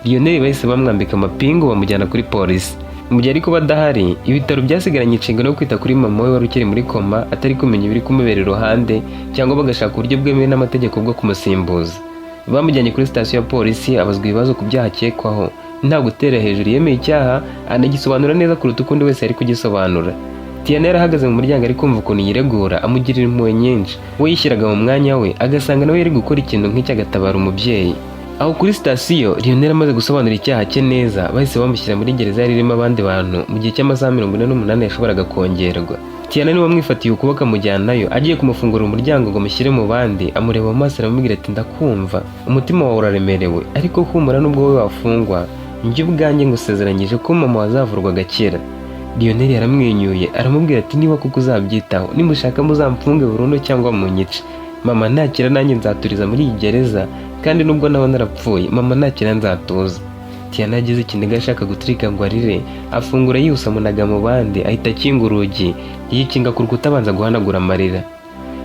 Lionel bahise bamwambika amapingu, bamujyana kuri polisi. Mu gihe ariko badahari, ibitaro byasigaranye inshingano yo kwita kuri mama we wari ukiri muri koma, atari kumenya ibiri kumubera iruhande, cyangwa bagashaka uburyo bwemewe n'amategeko bwo kumusimbuza. Bamujyanye kuri sitasiyo ya polisi, abazwa ibibazo ku byaha akekwaho. Nta gutera hejuru, yemeye icyaha, anagisobanura neza kuruta uko undi wese yari kugisobanura. Tiana yarahagaze mu muryango ari kumva ukuntu yiregura, amugirira impuhwe nyinshi. We yishyiraga mu mwanya we, agasanga nawe yari gukora ikintu nk'icyo, agatabara umubyeyi. Aho kuri sitasiyo, Lionel amaze gusobanura icyaha cye neza, bahise bamushyira muri gereza yari irimo abandi bantu mu gihe cy'amasaha 48 yashoboraga kongerwa. Tiana niwe wamwifatiye ukuboko amujyanayo. Agiye kumufungurira umuryango ngo amushyire mu bandi, amureba mu maso, aramubwira ati: "Ndakumva, umutima wawe uraremerewe, ariko humura, nubwo wowe wafungwa, njye ubwanjye ngusezeranyije ko mama wazavurwa agakira." Lionel yaramwenyuye, aramubwira ati: "Niba kuko uzabyitaho, nimushaka muzamfunge burundu cyangwa munyice, mama ntakira nanjye nzaturiza muri iyi gereza, kandi nubwo naba narapfuye, mama ntakira nzatuza." Tiana yagize ikiniga ashaka guturika ngo arire, afungura yihuse, amunaga mu bandi, ahita akinga urugi, yikinga ku rukuta, abanza guhanagura amarira.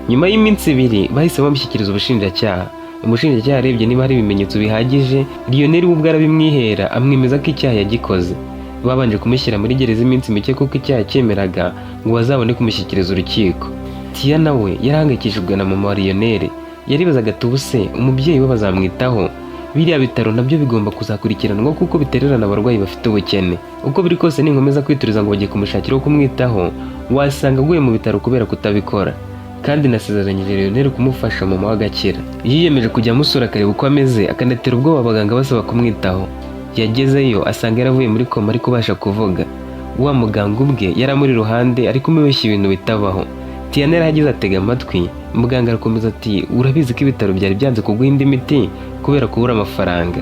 Nyuma y'iminsi 2 bahise bamushyikiriza ubushinjacyaha. Umushinjacyaha arebye niba hari ibimenyetso bihagije, Lionel we ubwe arabimwihera, amwemeza ko icyaha yagikoze. Babanje kumushyira muri gereza iminsi mike kuko icyaha cyemeraga, ngo bazabone kumushyikiriza urukiko. Tiana we yarahangayikishijwe na mama wa Lionel. Yaribazaga ati: "Ubu se umubyeyi we bazamwitaho? Biriya bitaro nabyo bigomba kuzakurikiranwa kuko bitererana abarwayi bafite ubukene. Uko biri kose, ninkomeza kwituriza ngo bagiye kumushakira wo kumwitaho, wasanga aguye mu bitaro kubera kutabikora, kandi nasezeranyije Lionel kumufasha mama we agakira." Yiyemeje kujya amusura akareba uko ameze, akanatera ubwoba abaganga basaba kumwitaho. Yagezeyo asanga yaravuye muri koma, ariko ubasha kuvuga. Wa muganga ubwe yari amuri iruhande, ari kumubeshya ibintu bitabaho. Tiana yarahageze atega amatwi. Muganga arakomeza ati: "Urabizi ko ibitaro byari byanze kuguha indi miti kubera kubura amafaranga.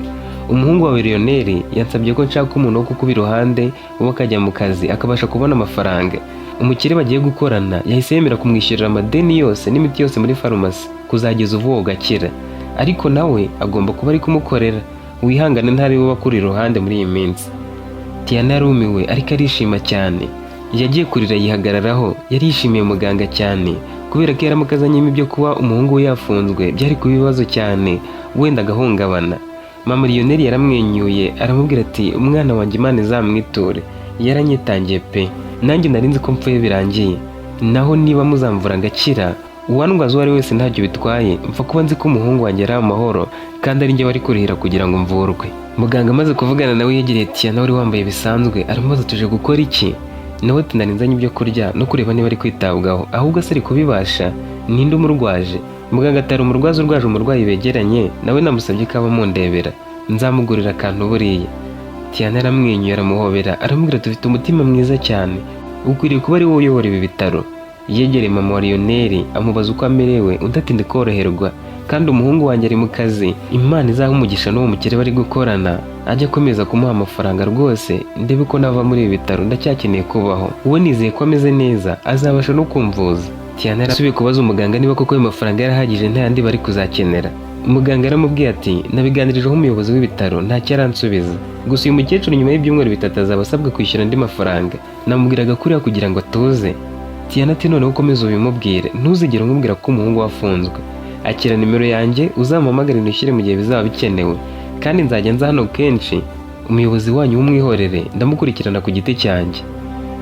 Umuhungu wawe Lionel yansabye ko nshaka umuntu wo kukuba iruhande, wowe akajya mu kazi akabasha kubona amafaranga. Umukire bagiye gukorana yahise yemera kumwishyurira amadeni yose n'imiti yose muri farumasi kuzageza ubu ugakira, ariko nawe agomba kuba ari kumukorera. Wihangane, ntari we akuri iruhande muri iyi minsi." Tiana yarumiwe, ariko arishima cyane. Yagiye kurira yihagararaho. Yari yishimiye muganga cyane kubera ko yaramuka azanyemo ibyo kuba umuhungu we yafunzwe, byari kuba ibibazo cyane, wenda agahungabana. Mama Lionel yaramwenyuye, aramubwira ati: "Umwana wanjye Imana izamwiture, yaranyitangiye pe. Nanjye nari nzi ko mpfuye birangiye. Naho niba muzamvura ngakira, uwandwaza uwo ari wese ntacyo bitwaye, mpfa kuba nzi ko umuhungu wanjye ari amahoro kandi ari njye wari kurihira kugira ngo mvurwe." Muganga amaze kuvugana nawe, yegereye Tiana wari wambaye bisanzwe, aramubaza: "Tuje gukora iki?" Nawe ati: "Nari nzanye ibyo kurya no kureba niba ari kwitabwaho." "Ahubwo se ari kubibasha? Ninde umurwaje?" Muganga atari umurwaza, urwaje umurwayi begeranye nawe, namusabye ko aba amundebera, nzamugurira akantu buriya. Tiana aramwenyuye, aramuhobera, aramubwira ati: "Ufite umutima mwiza cyane, ukwiriye kuba ari wowe uyobora ibi bitaro." Yegereye mama wa Lionel, amubaza uko amerewe. Undi ati: "Koroherwa, kandi umuhungu wanjye ari mu kazi. Imana izaha umugisha n'uwo mukire bari gukorana, ajya akomeza kumuha amafaranga rwose, ndebe ko nava muri ibi bitaro. Ndacyakeneye kubaho. We nizeye ko ameze neza, azabasha no kumvuza." Tiana yarasubiye kubaza umuganga niba koko ayo mafaranga yarahagije, nta yandi bari kuzakenera. Umuganga yaramubwiye ati: "Nabiganirijeho umuyobozi w'ibitaro, ntacyo aransubiza. Gusa uyu mukecuru nyuma y'ibyumweru 3 azaba asabwa kwishyura andi mafaranga. Namubwiraga kuriya kugira ngo atuze." Tiana ati: "Noneho ukomeze ubimubwire, ntuzigere umubwira ko umuhungu we afunzwe. Akira nimero yanjye, uzamuhamagare nishyure mu gihe bizaba bikenewe, kandi nzajya nza hano kenshi. Umuyobozi wanyu w'umwihorere, ndamukurikirana ku giti cyanjye."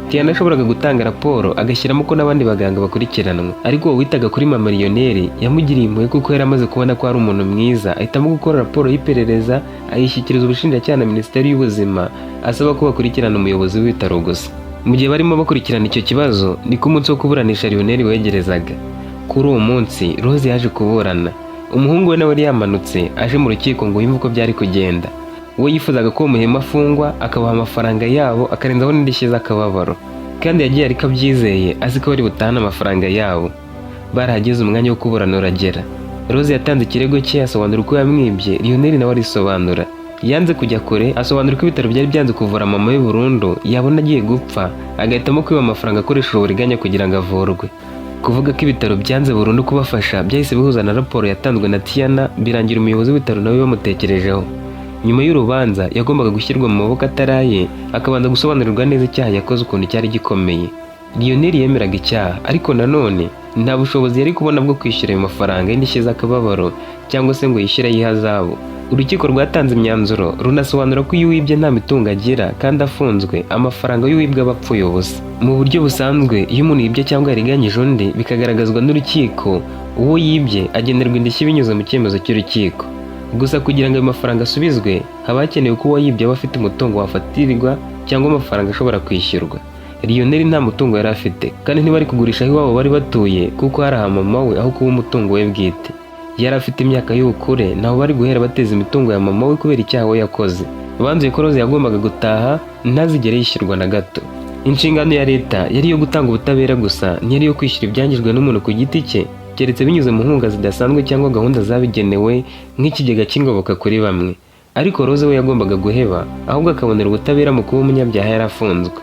Tiana yashoboraga gutanga raporo agashyiramo ko n'abandi baganga bakurikiranwa, ariko uwo witaga kuri mama Lionel yamugiriye impuhwe kuko yari amaze kubona ko ari umuntu mwiza, ahitamo gukora raporo y'iperereza, ayishyikiriza ubushinjacyaha na Minisiteri y'Ubuzima, asaba ko bakurikirana umuyobozi w'ibitaro gusa. Mu gihe barimo bakurikirana icyo kibazo, niko umunsi wo kuburanisha Lionel wegerezaga. Kuri uwo munsi Rose yaje kuburana. Umuhungu we nawe yari yamanutse aje mu rukiko ngo yumve uko byari kugenda. We yifuzaga ko uwo muhemu afungwa, akabaha amafaranga yabo, akarenzaho n'indishyi z'akababaro, kandi yagiye ariko abyizeye, azi ko bari butahane amafaranga yabo. Barahageze, umwanya wo kuburana uragera. Rose yatanze ikirego cye, asobanura uko yamwibye. Lionel nawe arisobanura. Yanze kujya kure, asobanura ko ibitaro byari byanze kuvura mama we burundu, yabona agiye gupfa agahitamo kwiba amafaranga akoresheje uburiganya kugira ngo avurwe. Kuvuga ko ibitaro byanze burundu kubafasha byahise bihuza na raporo yatanzwe na Tiana, birangira umuyobozi w'ibitaro nawe bamutekerejeho. Nyuma y'urubanza yagombaga gushyirwa mu maboko ataraye, akabanza gusobanurirwa neza icyaha yakoze ukuntu cyari gikomeye. Lionel yemeraga icyaha, ariko nanone nta bushobozi yari kubona bwo kwishyura ayo mafaranga y'indishyi z'akababaro cyangwa se ngo yishyure ay'ihazabu. Urukiko rwatanze imyanzuro, runasobanura ko iyo uwibye nta mitungo agira kandi afunzwe, amafaranga y'uwibwe aba apfuye ubusa. Mu buryo busanzwe, iyo umuntu yibye cyangwa yariganyije undi bikagaragazwa n'urukiko, uwo yibye agenerwa indishyi binyuze mu cyemezo cy'urukiko. Gusa kugira ngo ayo mafaranga asubizwe, haba hakenewe ko uwayibye aba afite umutungo wafatirwa cyangwa amafaranga ashobora kwishyurwa. Lionel nta mutungo yari afite, kandi ntibari kugurisha aho iwabo bari batuye kuko hari aha mama we aho kuba umutungo we bwite. Yari afite imyaka y'ubukure, ntaho bari guhera bateza imitungo ya mama we kubera icyaha we yakoze. Banzuye ko Rose yagombaga gutaha, ntazigere yishyurwa na gato. Inshingano ya leta yari iyo gutanga ubutabera gusa, ntiyari iyo kwishyura ibyangijwe n'umuntu ku giti cye, keretse binyuze mu nkunga zidasanzwe cyangwa gahunda zabigenewe nk'ikigega cy'ingoboka kuri bamwe. Ariko Rose we yagombaga guheba, ahubwo akabonera ubutabera mu kuba umunyabyaha yarafunzwe.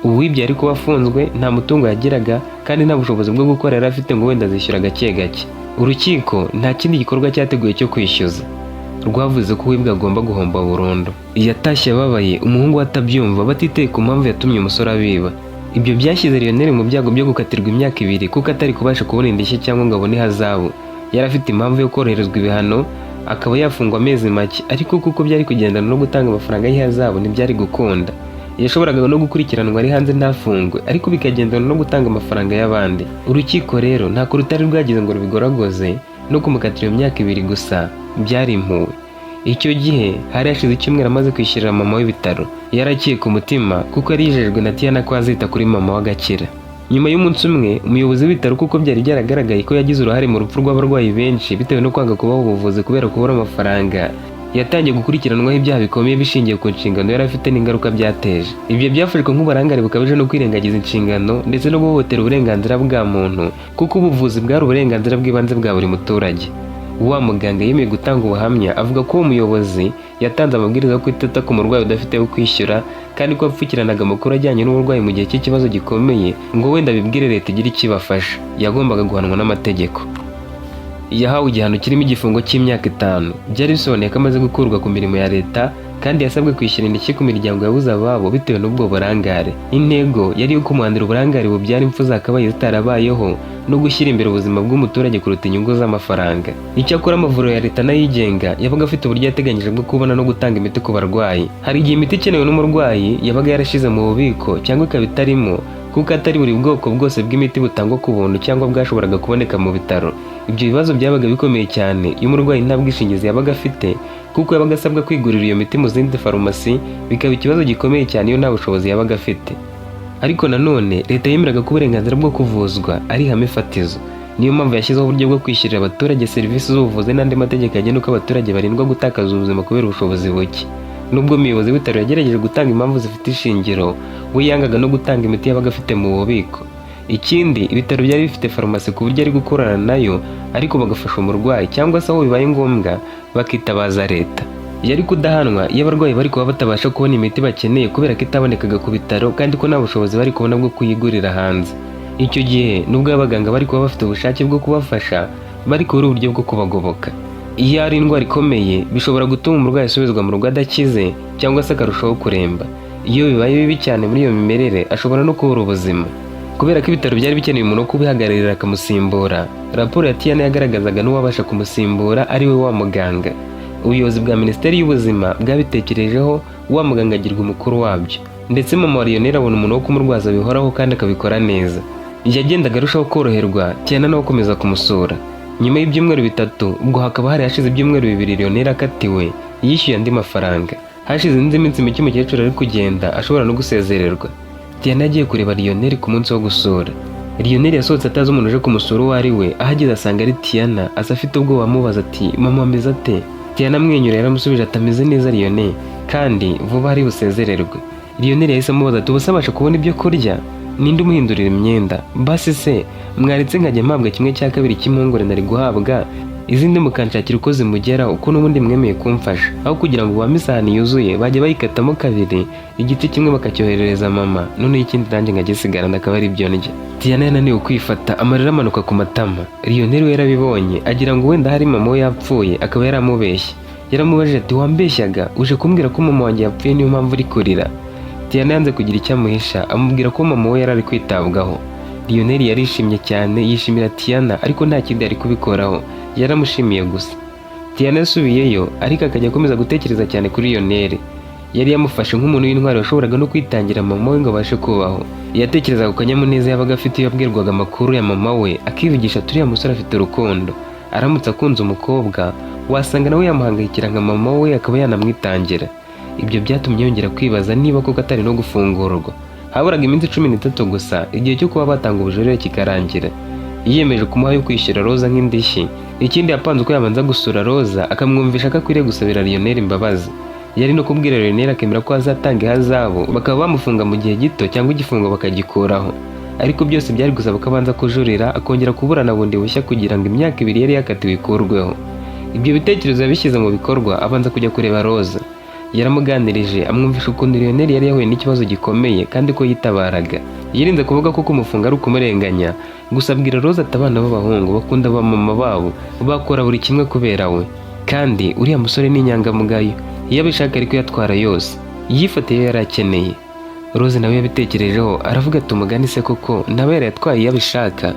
Uwibye yari kuba afunzwe, nta mutungo yagiraga kandi nta bushobozi bwo gukora yari afite ngo wenda azishyura gake gake. Urukiko nta kindi gikorwa cyateguye cyo kwishyuza, rwavuze ko uwibwe agomba guhomba burundu. Yatashye ababaye, umuhungu we atabyumva, batiteye ku mpamvu yatumye umusore abiba. Ibyo byashyize Lionel mu byago byo gukatirwa imyaka 2 kuko atari kubasha kubona indishyi cyangwa ngo abone ihazabu. Yari afite impamvu yo koroherezwa ibihano, akaba yafungwa amezi make, ariko kuko byari kugendana no gutanga amafaranga y'ihazabu ntibyari gukunda. Yashoboraga no gukurikiranwa ari hanze ntafungwe, ariko bikagendana no gutanga amafaranga y'abandi. Urukiko rero ntako rutari rwagize ngo rubigoragoze, no kumukatira iyo myaka 2 gusa byari impuhwe. Icyo gihe hari hashize icyumweru amaze kwishyurira mama w'ibitaro. Yarakiye ku mutima kuko yari yijejwe na Tiana ko azita kuri mama we agakira. Nyuma y'umunsi umwe, umuyobozi w'ibitaro, kuko byari byaragaragaye ko yagize uruhare mu rupfu rw'abarwayi benshi bitewe no kwanga kubaha ubuvuzi kubera kubura amafaranga, yatangiye gukurikiranwaho ibyaha bikomeye bishingiye ku nshingano yari afite n'ingaruka byateje. Ibyo byafashwe nk'uburangare bukabije no kwirengagiza inshingano ndetse no guhohotera uburenganzira bwa muntu, kuko ubuvuzi bwari uburenganzira bw'ibanze bwa buri muturage. Wa muganga yemeye gutanga ubuhamya, avuga ko uwo muyobozi yatanze amabwiriza yo kutita ku murwayi udafite yo kwishyura, kandi ko yapfukiranaga amakuru ajyanye n'uburwayi mu gihe cy'ikibazo gikomeye ngo wenda abibwire leta igire icyo ibafasha. Yagombaga guhanwa n'amategeko. Yahawe igihano kirimo igifungo cy'imyaka 5. Byari bisobanuye ko amaze gukurwa ku mirimo ya leta, kandi yasabwe kwishyura indishyi ku miryango yabuze ababo bitewe n'ubwo burangare. Intego yari iyo kumuhanira uburangare bubyara impfu zakabaye zitarabayeho no gushyira imbere ubuzima bw'umuturage kuruta inyungu z'amafaranga. Icyakora amavuriro ya leta n'ayigenga yabaga afite uburyo yateganyije bwo kubona no gutanga imiti ku barwayi. Hari igihe imiti ikenewe n'umurwayi yabaga yarashize mu bubiko cyangwa ikaba itarimo, kuko atari buri bwoko bwose bw'imiti butangwa ku buntu cyangwa bwashoboraga kuboneka mu bitaro. Ibyo bibazo byabaga bikomeye cyane iyo umurwayi nta bwishingizi yabaga afite, kuko yabaga asabwa kwigurira iyo miti mu zindi farumasi, bikaba ikibazo gikomeye cyane iyo nta bushobozi yabaga afite. Ariko nanone leta yemeraga ko uburenganzira bwo kuvuzwa ari ihame fatizo. Niyo mpamvu yashyizeho uburyo bwo kwishyurira abaturage serivisi z'ubuvuzi n'andi mategeko agena uko abaturage barindwa gutakaza ubuzima kubera ubushobozi buke. Nubwo umuyobozi w'ibitaro yagerageje gutanga impamvu zifite ishingiro, we yangaga no gutanga imiti yabaga afite mu bubiko. Ikindi, ibitaro byari bifite farumasi ku buryo ari gukorana nayo, ariko bagafasha umurwayi cyangwa se aho bibaye ngombwa bakitabaza leta. Yari kudahanwa iyo abarwayi bari kuba batabasha kubona imiti bakeneye kubera ko itabonekaga ku bitaro, kandi ko nta bushobozi bari kubona bwo kuyigurira hanze. Icyo gihe nubwo abaganga bari kuba bafite ubushake bwo kubafasha, bari kubura uburyo bwo kubagoboka. Iyo ari indwara ikomeye, bishobora gutuma umurwayi asubizwa mu rugo adakize cyangwa se akarushaho kuremba. Iyo bibaye bibi cyane muri iyo mimerere, ashobora no kubura ubuzima. Kubera ko ibitaro byari bikeneye umuntu wo kubihagararira akamusimbura, raporo ya Tiana yagaragazaga n'uwabasha kumusimbura ari we wa muganga. Ubuyobozi bwa Minisiteri y'Ubuzima bwabitekerejeho, wa muganga agirwa umukuru wabyo, ndetse mama wa Lionel abona umuntu wo kumurwaza bihoraho kandi akabikora neza. Yagendaga arushaho koroherwa, Tiana nawe akomeza kumusura. Nyuma y'ibyumweru 3, ubwo hakaba hari hashize ibyumweru 2 Lionel akatiwe, yishyuye andi mafaranga. Hashize indi minsi mike umukecuru ari kugenda, ashobora no gusezererwa. Tiana yagiye kureba Lionel ku munsi wo gusura. Lionel yasohotse atazi umuntu uje kumusura uwo ari we. Ahageze asanga ari Tiana, aza afite ubwoba amubaza ati: "Mama ameze ate?" Tiana amwenyura yaramusubije ati: "Ameze neza Lionel, kandi vuba ari busezererwe." Lionel yahise amubaza ati: "Ubuse abasha kubona ibyo kurya? Ninde umuhindurira imyenda? Basi se mwaretse nkajya mpabwa 1/2 cy'impungure nari guhabwa?" Izindi mukanshakira uko zimugeraho, uko n'ubundi mwemeye kumfasha. Aho kugira ngo bampe isahani yuzuye, bajya bayikatamo kabiri, igice kimwe bakacyoherereza mama, noneho ikindi nanjye nkagisigarana, akaba ari ibyo ndya." Tiana yananiwe kwifata, amarira amanuka ku matama. Lionel we yarabibonye, agira ngo wenda hari mama we yapfuye, akaba yaramubeshye. Yaramubajije ati: "Wambeshyaga? Uje kumbwira ko mama wanjye yapfuye, niyo mpamvu uri kurira?" Tiana yanze kugira icyo amuhisha, amubwira ko mama we yari ari kwitabwaho. Lionel yarishimye cyane, yishimira Tiana, ariko nta kindi yari kubikoraho, yaramushimiye gusa. Tiana yasubiyeyo, ariko akajya akomeza gutekereza cyane kuri Lionel. Yari yamufashe nk'umuntu w'intwari washoboraga no kwitangira mama we ngo abashe kubaho. Yatekerezaga ku kanyamuneza yabaga afite iyo yabwirwaga amakuru ya mama we, akivugisha ati: "Uriya musore afite urukundo. Aramutse akunze umukobwa, wasanga nawe yamuhangayikira nka mama we, akaba yanamwitangira." Ibyo byatumye yongera kwibaza niba koko atari no gufungurwa. Haburaga iminsi 13 gusa, igihe cyo kuba batanga ubujurire kikarangira. Yiyemeje kumuha yo kwishyura Roza nk'indishyi. Ikindi, yapanze uko yabanza gusura Roza, akamwumvisha ko akwiriye gusabira Lionel imbabazi. Yari no kubwira Lionel akemera ko azatanga ihazabu, bakaba bamufunga mu gihe gito cyangwa igifungo bakagikuraho. Ariko byose byari gusaba ko abanza kujurira, akongera kuburana bundi bushya kugira ngo imyaka 2 yari yakatiwe ikurweho. Ibyo bitekerezo yabishyize mu bikorwa, abanza kujya kureba Roza. Yaramuganirije, amwumvisha ukuntu Lionel yari yahuye n'ikibazo gikomeye kandi ko yitabaraga. Yirinze kuvuga ko kumufunga ari ukumurenganya, gusa abwira Roza ati: "Abana b'abahungu bakunda ba mama babo, bakora buri kimwe kubera we. Kandi uriya musore ni inyangamugayo, iyo abishaka ari kuyatwara yose, yifatiye iyo yari akeneye." Rose nawe yabitekerejeho, aravuga ati: "Umugani se koko nawe yarayatwaye iyo abishaka?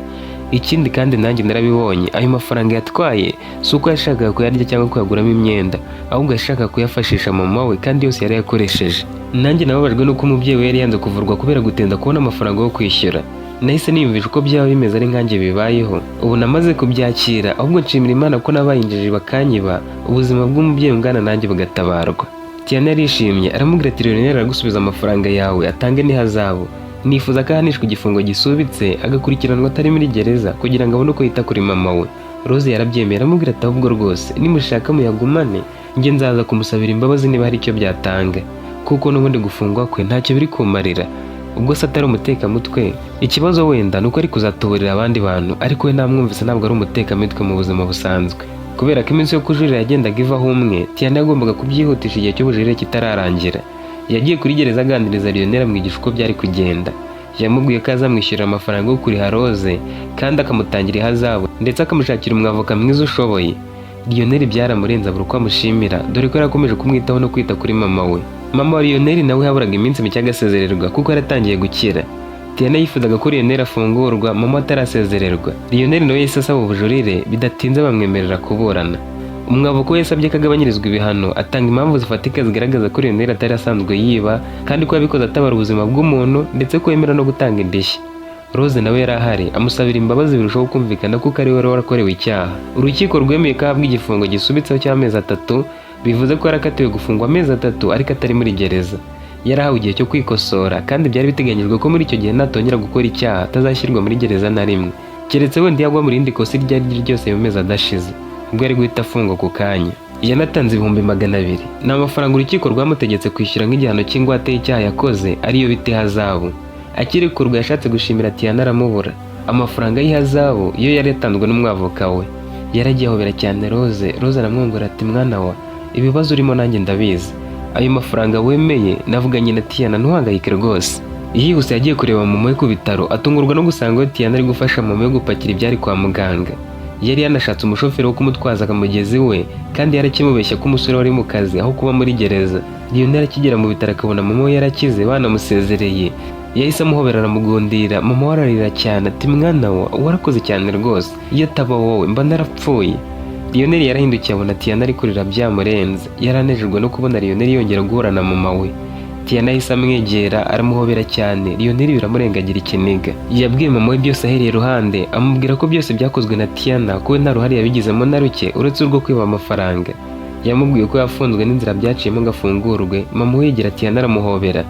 Ikindi kandi nanjye narabibonye, ayo mafaranga yatwaye si uko yashakaga kuyarya cyangwa kuyaguramo imyenda, ahubwo yashakaga kuyafashisha mama we, kandi yose yarayakoresheje. Nanjye nababajwe n'uko umubyeyi we yari yanze kuvurwa kubera gutinda kubona amafaranga yo kwishyura. Nahise niyumvisha uko byaba bimeze ari nkanjye bibayeho. Ubu namaze kubyakira, ahubwo nshimira Imana ko nabaye injiji bakanyiba, ubuzima bw'umubyeyi ungana nanjye bugatabarwa." Tiana yarishimye, aramubwira ati: "Lionel aragusubiza amafaranga yawe, atange n'ihazabu. Nifuza ko ahanishwa igifungo gisubitse, agakurikiranwa atari muri gereza, kugira ngo abone uko yita kuri mama we." Rose yarabyemeye, aramubwira ati: "Ahubwo rwose nimushaka muyagumane, njye nzaza kumusabira imbabazi niba hari icyo byatanga, kuko n'ubundi gufungwa kwe ntacyo biri kumarira. Ubwo se atari umutekamutwe? Ikibazo wenda ni uko ari kuzatuburira abandi bantu, ariko we namwumvise, ntabwo ari umutekamutwe mu buzima busanzwe." Kubera ko iminsi yo kujurira yagendaga ivaho umwe, Tiana yagombaga kubyihutisha igihe cy'ubujurire kitararangira. Yagiye kuri gereza, aganiriza Lionel, amwigisha uko byari kugenda. Yamubwiye ko azamwishyurira amafaranga yo kuriha Rose, kandi akamutangira ihazabu, ndetse akamushakira umwavoka mwiza ushoboye. Lionel byaramurenze, abura uko amushimira, dore ko yarakomeje kumwitaho no kwita kuri mama we. Mama wa Lionel nawe haburaga iminsi mike agasezererwa, kuko yaratangiye gukira. Tiana yifuzaga ko Lionel afungurwa mama atarasezererwa. Lionel nawe yahise asaba ubujurire, bidatinze bamwemerera kuburana. Umwavoka we yasabye ko agabanyirizwa ibihano, atanga impamvu zifatika zigaragaza ko Lionel atari asanzwe yiba, kandi ko yabikoze atabara ubuzima bw'umuntu, ndetse ko yemera no gutanga indishyi. Rose nawe yari ahari, amusabira imbabazi, birushaho kumvikana kuko ari we wari warakorewe icyaha. Urukiko rwemeye ko ahabwa igifungo gisubitseho cy'amezi 3, bivuze ko yarakatiwe gufungwa amezi 3 ariko atari muri gereza. Yarahawe igihe cyo kwikosora, kandi byari biteganyijwe ko muri icyo gihe natongera gukora icyaha atazashyirwa muri gereza na rimwe, keretse wenda yagwa mu rindi kosa iryo ari ryo ryose mu mezi adashize, ubwo yari guhita afungwa ako kanya. Yanatanze 200,000, ni amafaranga urukiko rwamutegetse kwishyura nk'igihano cy'ingwate y'icyaha yakoze, ariyo bita ihazabu. Akirekurwa yashatse gushimira Tiana aramubura. Amafaranga y'ihazabu yo yari yatanzwe n'umwavoka we. Yaragiye ahobera cyane Rose. Rose aramwongora ati: "Mwana wa, ibibazo urimo nanjye ndabizi. Ayo mafaranga wemeye, navuganye na Tiana, ntuhangayike rwose." Yihuse yagiye kureba mama we ku bitaro, atungurwa no gusanga we Tiana ari gufasha mama we gupakira ibyari kwa muganga. Yari yanashatse umushoferi wo kumutwaza akamugeza iwe, kandi yarakimubeshya ko umusore wari mu kazi aho kuba muri gereza. Lionel akigera mu bitaro akabona mama we yarakize, banamusezereye, yahise amuhobera aramugundira. Mama we ararira cyane ati: "Mwana wa, warakoze cyane rwose, iyo ataba wowe mba narapfuye." Lionel yarahindukiye abona Tiana ari kurira byamurenze. Yaranejejwe no kubona Lionel yongera guhura na mama we. Tiana yahise amwegera, aramuhobera cyane. Lionel biramurengagira ikiniga. Yabwiye mama we byose ahereye iruhande, amubwira ko byose byakozwe na Tiana, ko we nta ruhare yabigizemo na ruke uretse urwo kwiba amafaranga. Yamubwiye ko yafunzwe n'inzira byaciyemo ngo afungurwe. Mama we yegera Tiana aramuhobera.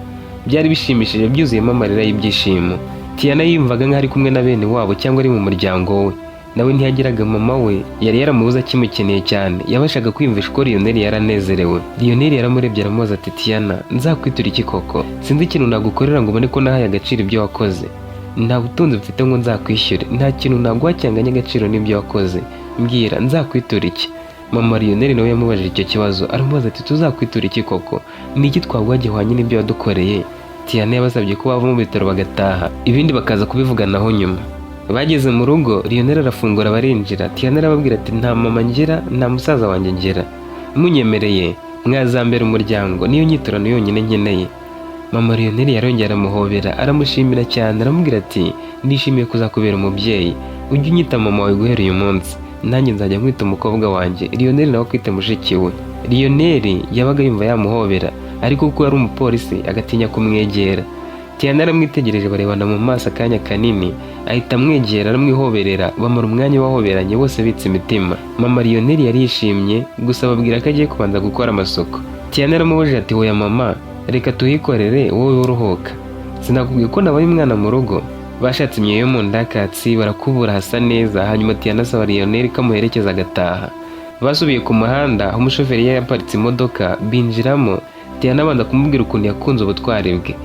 Byari bishimishije, byuzuyemo amarira y'ibyishimo. Tiana yiyumvaga nk'aho ari kumwe na bene wabo cyangwa ari mu muryango we. Nawe ntiyagiraga mama we, yari yaramubuze akimukeneye cyane. Yabashaga kwiyumvisha uko Lionel yaranezerewe. Lionel yaramurebye aramubaza ati: "Tiana, nzakwitura iki koko? Sinzi ikintu nagukorera ngo ubone ko nahaye agaciro ibyo wakoze. Nta butunzi mfite ngo nzakwishyure, nta kintu naguha cyanganya agaciro n'ibyo wakoze." Mbwira, nzakwitura iki?" Mama Lionel nawe yamubajije icyo kibazo, aramubaza ati: "Tuzakwitura iki koko? Ni iki twaguha gihwanye n'ibyo wadukoreye?" Tiana yabasabye ko bava mu bitaro bagataha, ibindi bakaza kubivuganaho nyuma. Bageze mu rugo, Lionel arafungura barinjira. Tiana arababwira ati: "Nta mama ngira, nta musaza wanjye ngira. Munyemereye mwazambera umuryango, niyo nyiturano yonyine nkeneye." Mama Lionel yarongera aramuhobera, aramushimira cyane, aramubwira ati: "Nishimiye kuzakubera umubyeyi. Ujye unyita mama wawe guhera uyu munsi, nanjye nzajya nkwita umukobwa wanjye, Lionel nawe akwite mushiki we." Lionel yabaga yumva yamuhobera, ariko kuko yari umupolisi agatinya kumwegera. Tiana aramwitegereje, barebana mu maso akanya kanini, ahita amwegera aramwihoberera, bamara umwanya bahoberanye bose bitse imitima. Mama Lionel yari yishimye, gusa ababwira ko agiye kubanza gukora amasuku. Tiana aramubajije ati: "Hoya mama, reka tuhikorere, wowe uruhuka. Sinakubwiye ko nabaye umwana mu rugo?" Bashatse imyeyo yo mu ndakatsi barakubura hasa neza, hanyuma Tiana asaba Lionel ko amuherekeza agataha. Basubiye ku muhanda aho umushoferi yari yaparitse imodoka, binjiramo. Tiana abanza kumubwira ukuntu yakunze ubutwari bwe.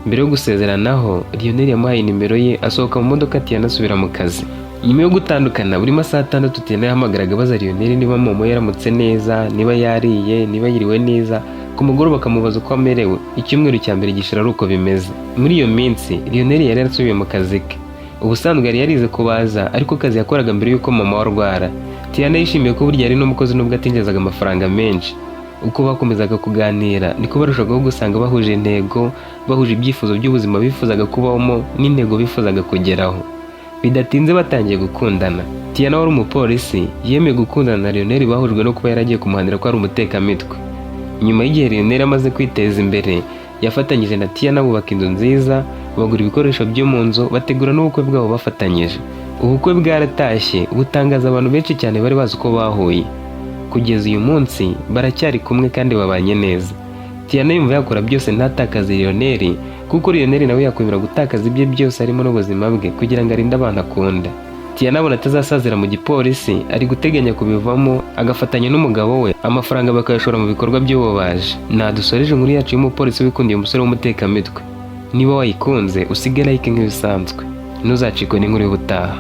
Mbere yo gusezeranaho, Lionel yamuhaye nimero ye, asohoka mu modoka, Tiana asubira mu kazi. Nyuma yo gutandukana, buri masaha 6 Tiana yahamagaraga abaza Lionel niba mama yaramutse neza, niba yariye, niba yiriwe neza. Ku mugoroba bakamubaza uko amerewe. Icyumweru cya mbere gishira ari uko bimeze. Muri iyo minsi Lionel yari yarasubiye mu kazi ke. Ubusanzwe yari yarize kubaza, ariko akazi yakoraga mbere y'uko mama we arwara. Tiana yishimiye ko burya yari n'umukozi nubwo atinjizaga amafaranga menshi. Uko bakomezaga kuganira niko barushagaho gusanga bahuje intego, bahuje ibyifuzo by'ubuzima bifuzaga kubamo n'intego bifuzaga kugeraho. Bidatinze batangiye gukundana. Tiana wari umupolisi yemeye gukundana na Lionel bahujwe no kuba yaragiye kumuhanira ko ari umutekamitwe. Nyuma y'igihe Lionel amaze kwiteza imbere, yafatanyije na Tiana bubaka inzu nziza, bagura ibikoresho byo mu nzu, bategura n'ubukwe bwabo bafatanyije. Ubukwe bwaratashye butangaza abantu benshi cyane bari bazi uko bahuye. Kugeza uyu munsi baracyari kumwe kandi babanye neza. Tiana yumva yakora byose ntatakaze Lionel, kuko Lionel nawe yakwemera gutakaza ibye byose harimo n'ubuzima bwe kugira ngo arinde abantu akunda. Tiana abona atazasazira mu gipolisi, ari guteganya kubivamo agafatanya n'umugabo we, amafaranga bakayashora mu bikorwa by'ububaji. Nadusoreje inkuru yacu y'umupolisi wikundiye umusore w'umutekamitwe. Niba wayikunze, usige like nk'ibisanzwe, ntuzacikwe n'inkuru y'ubutaha.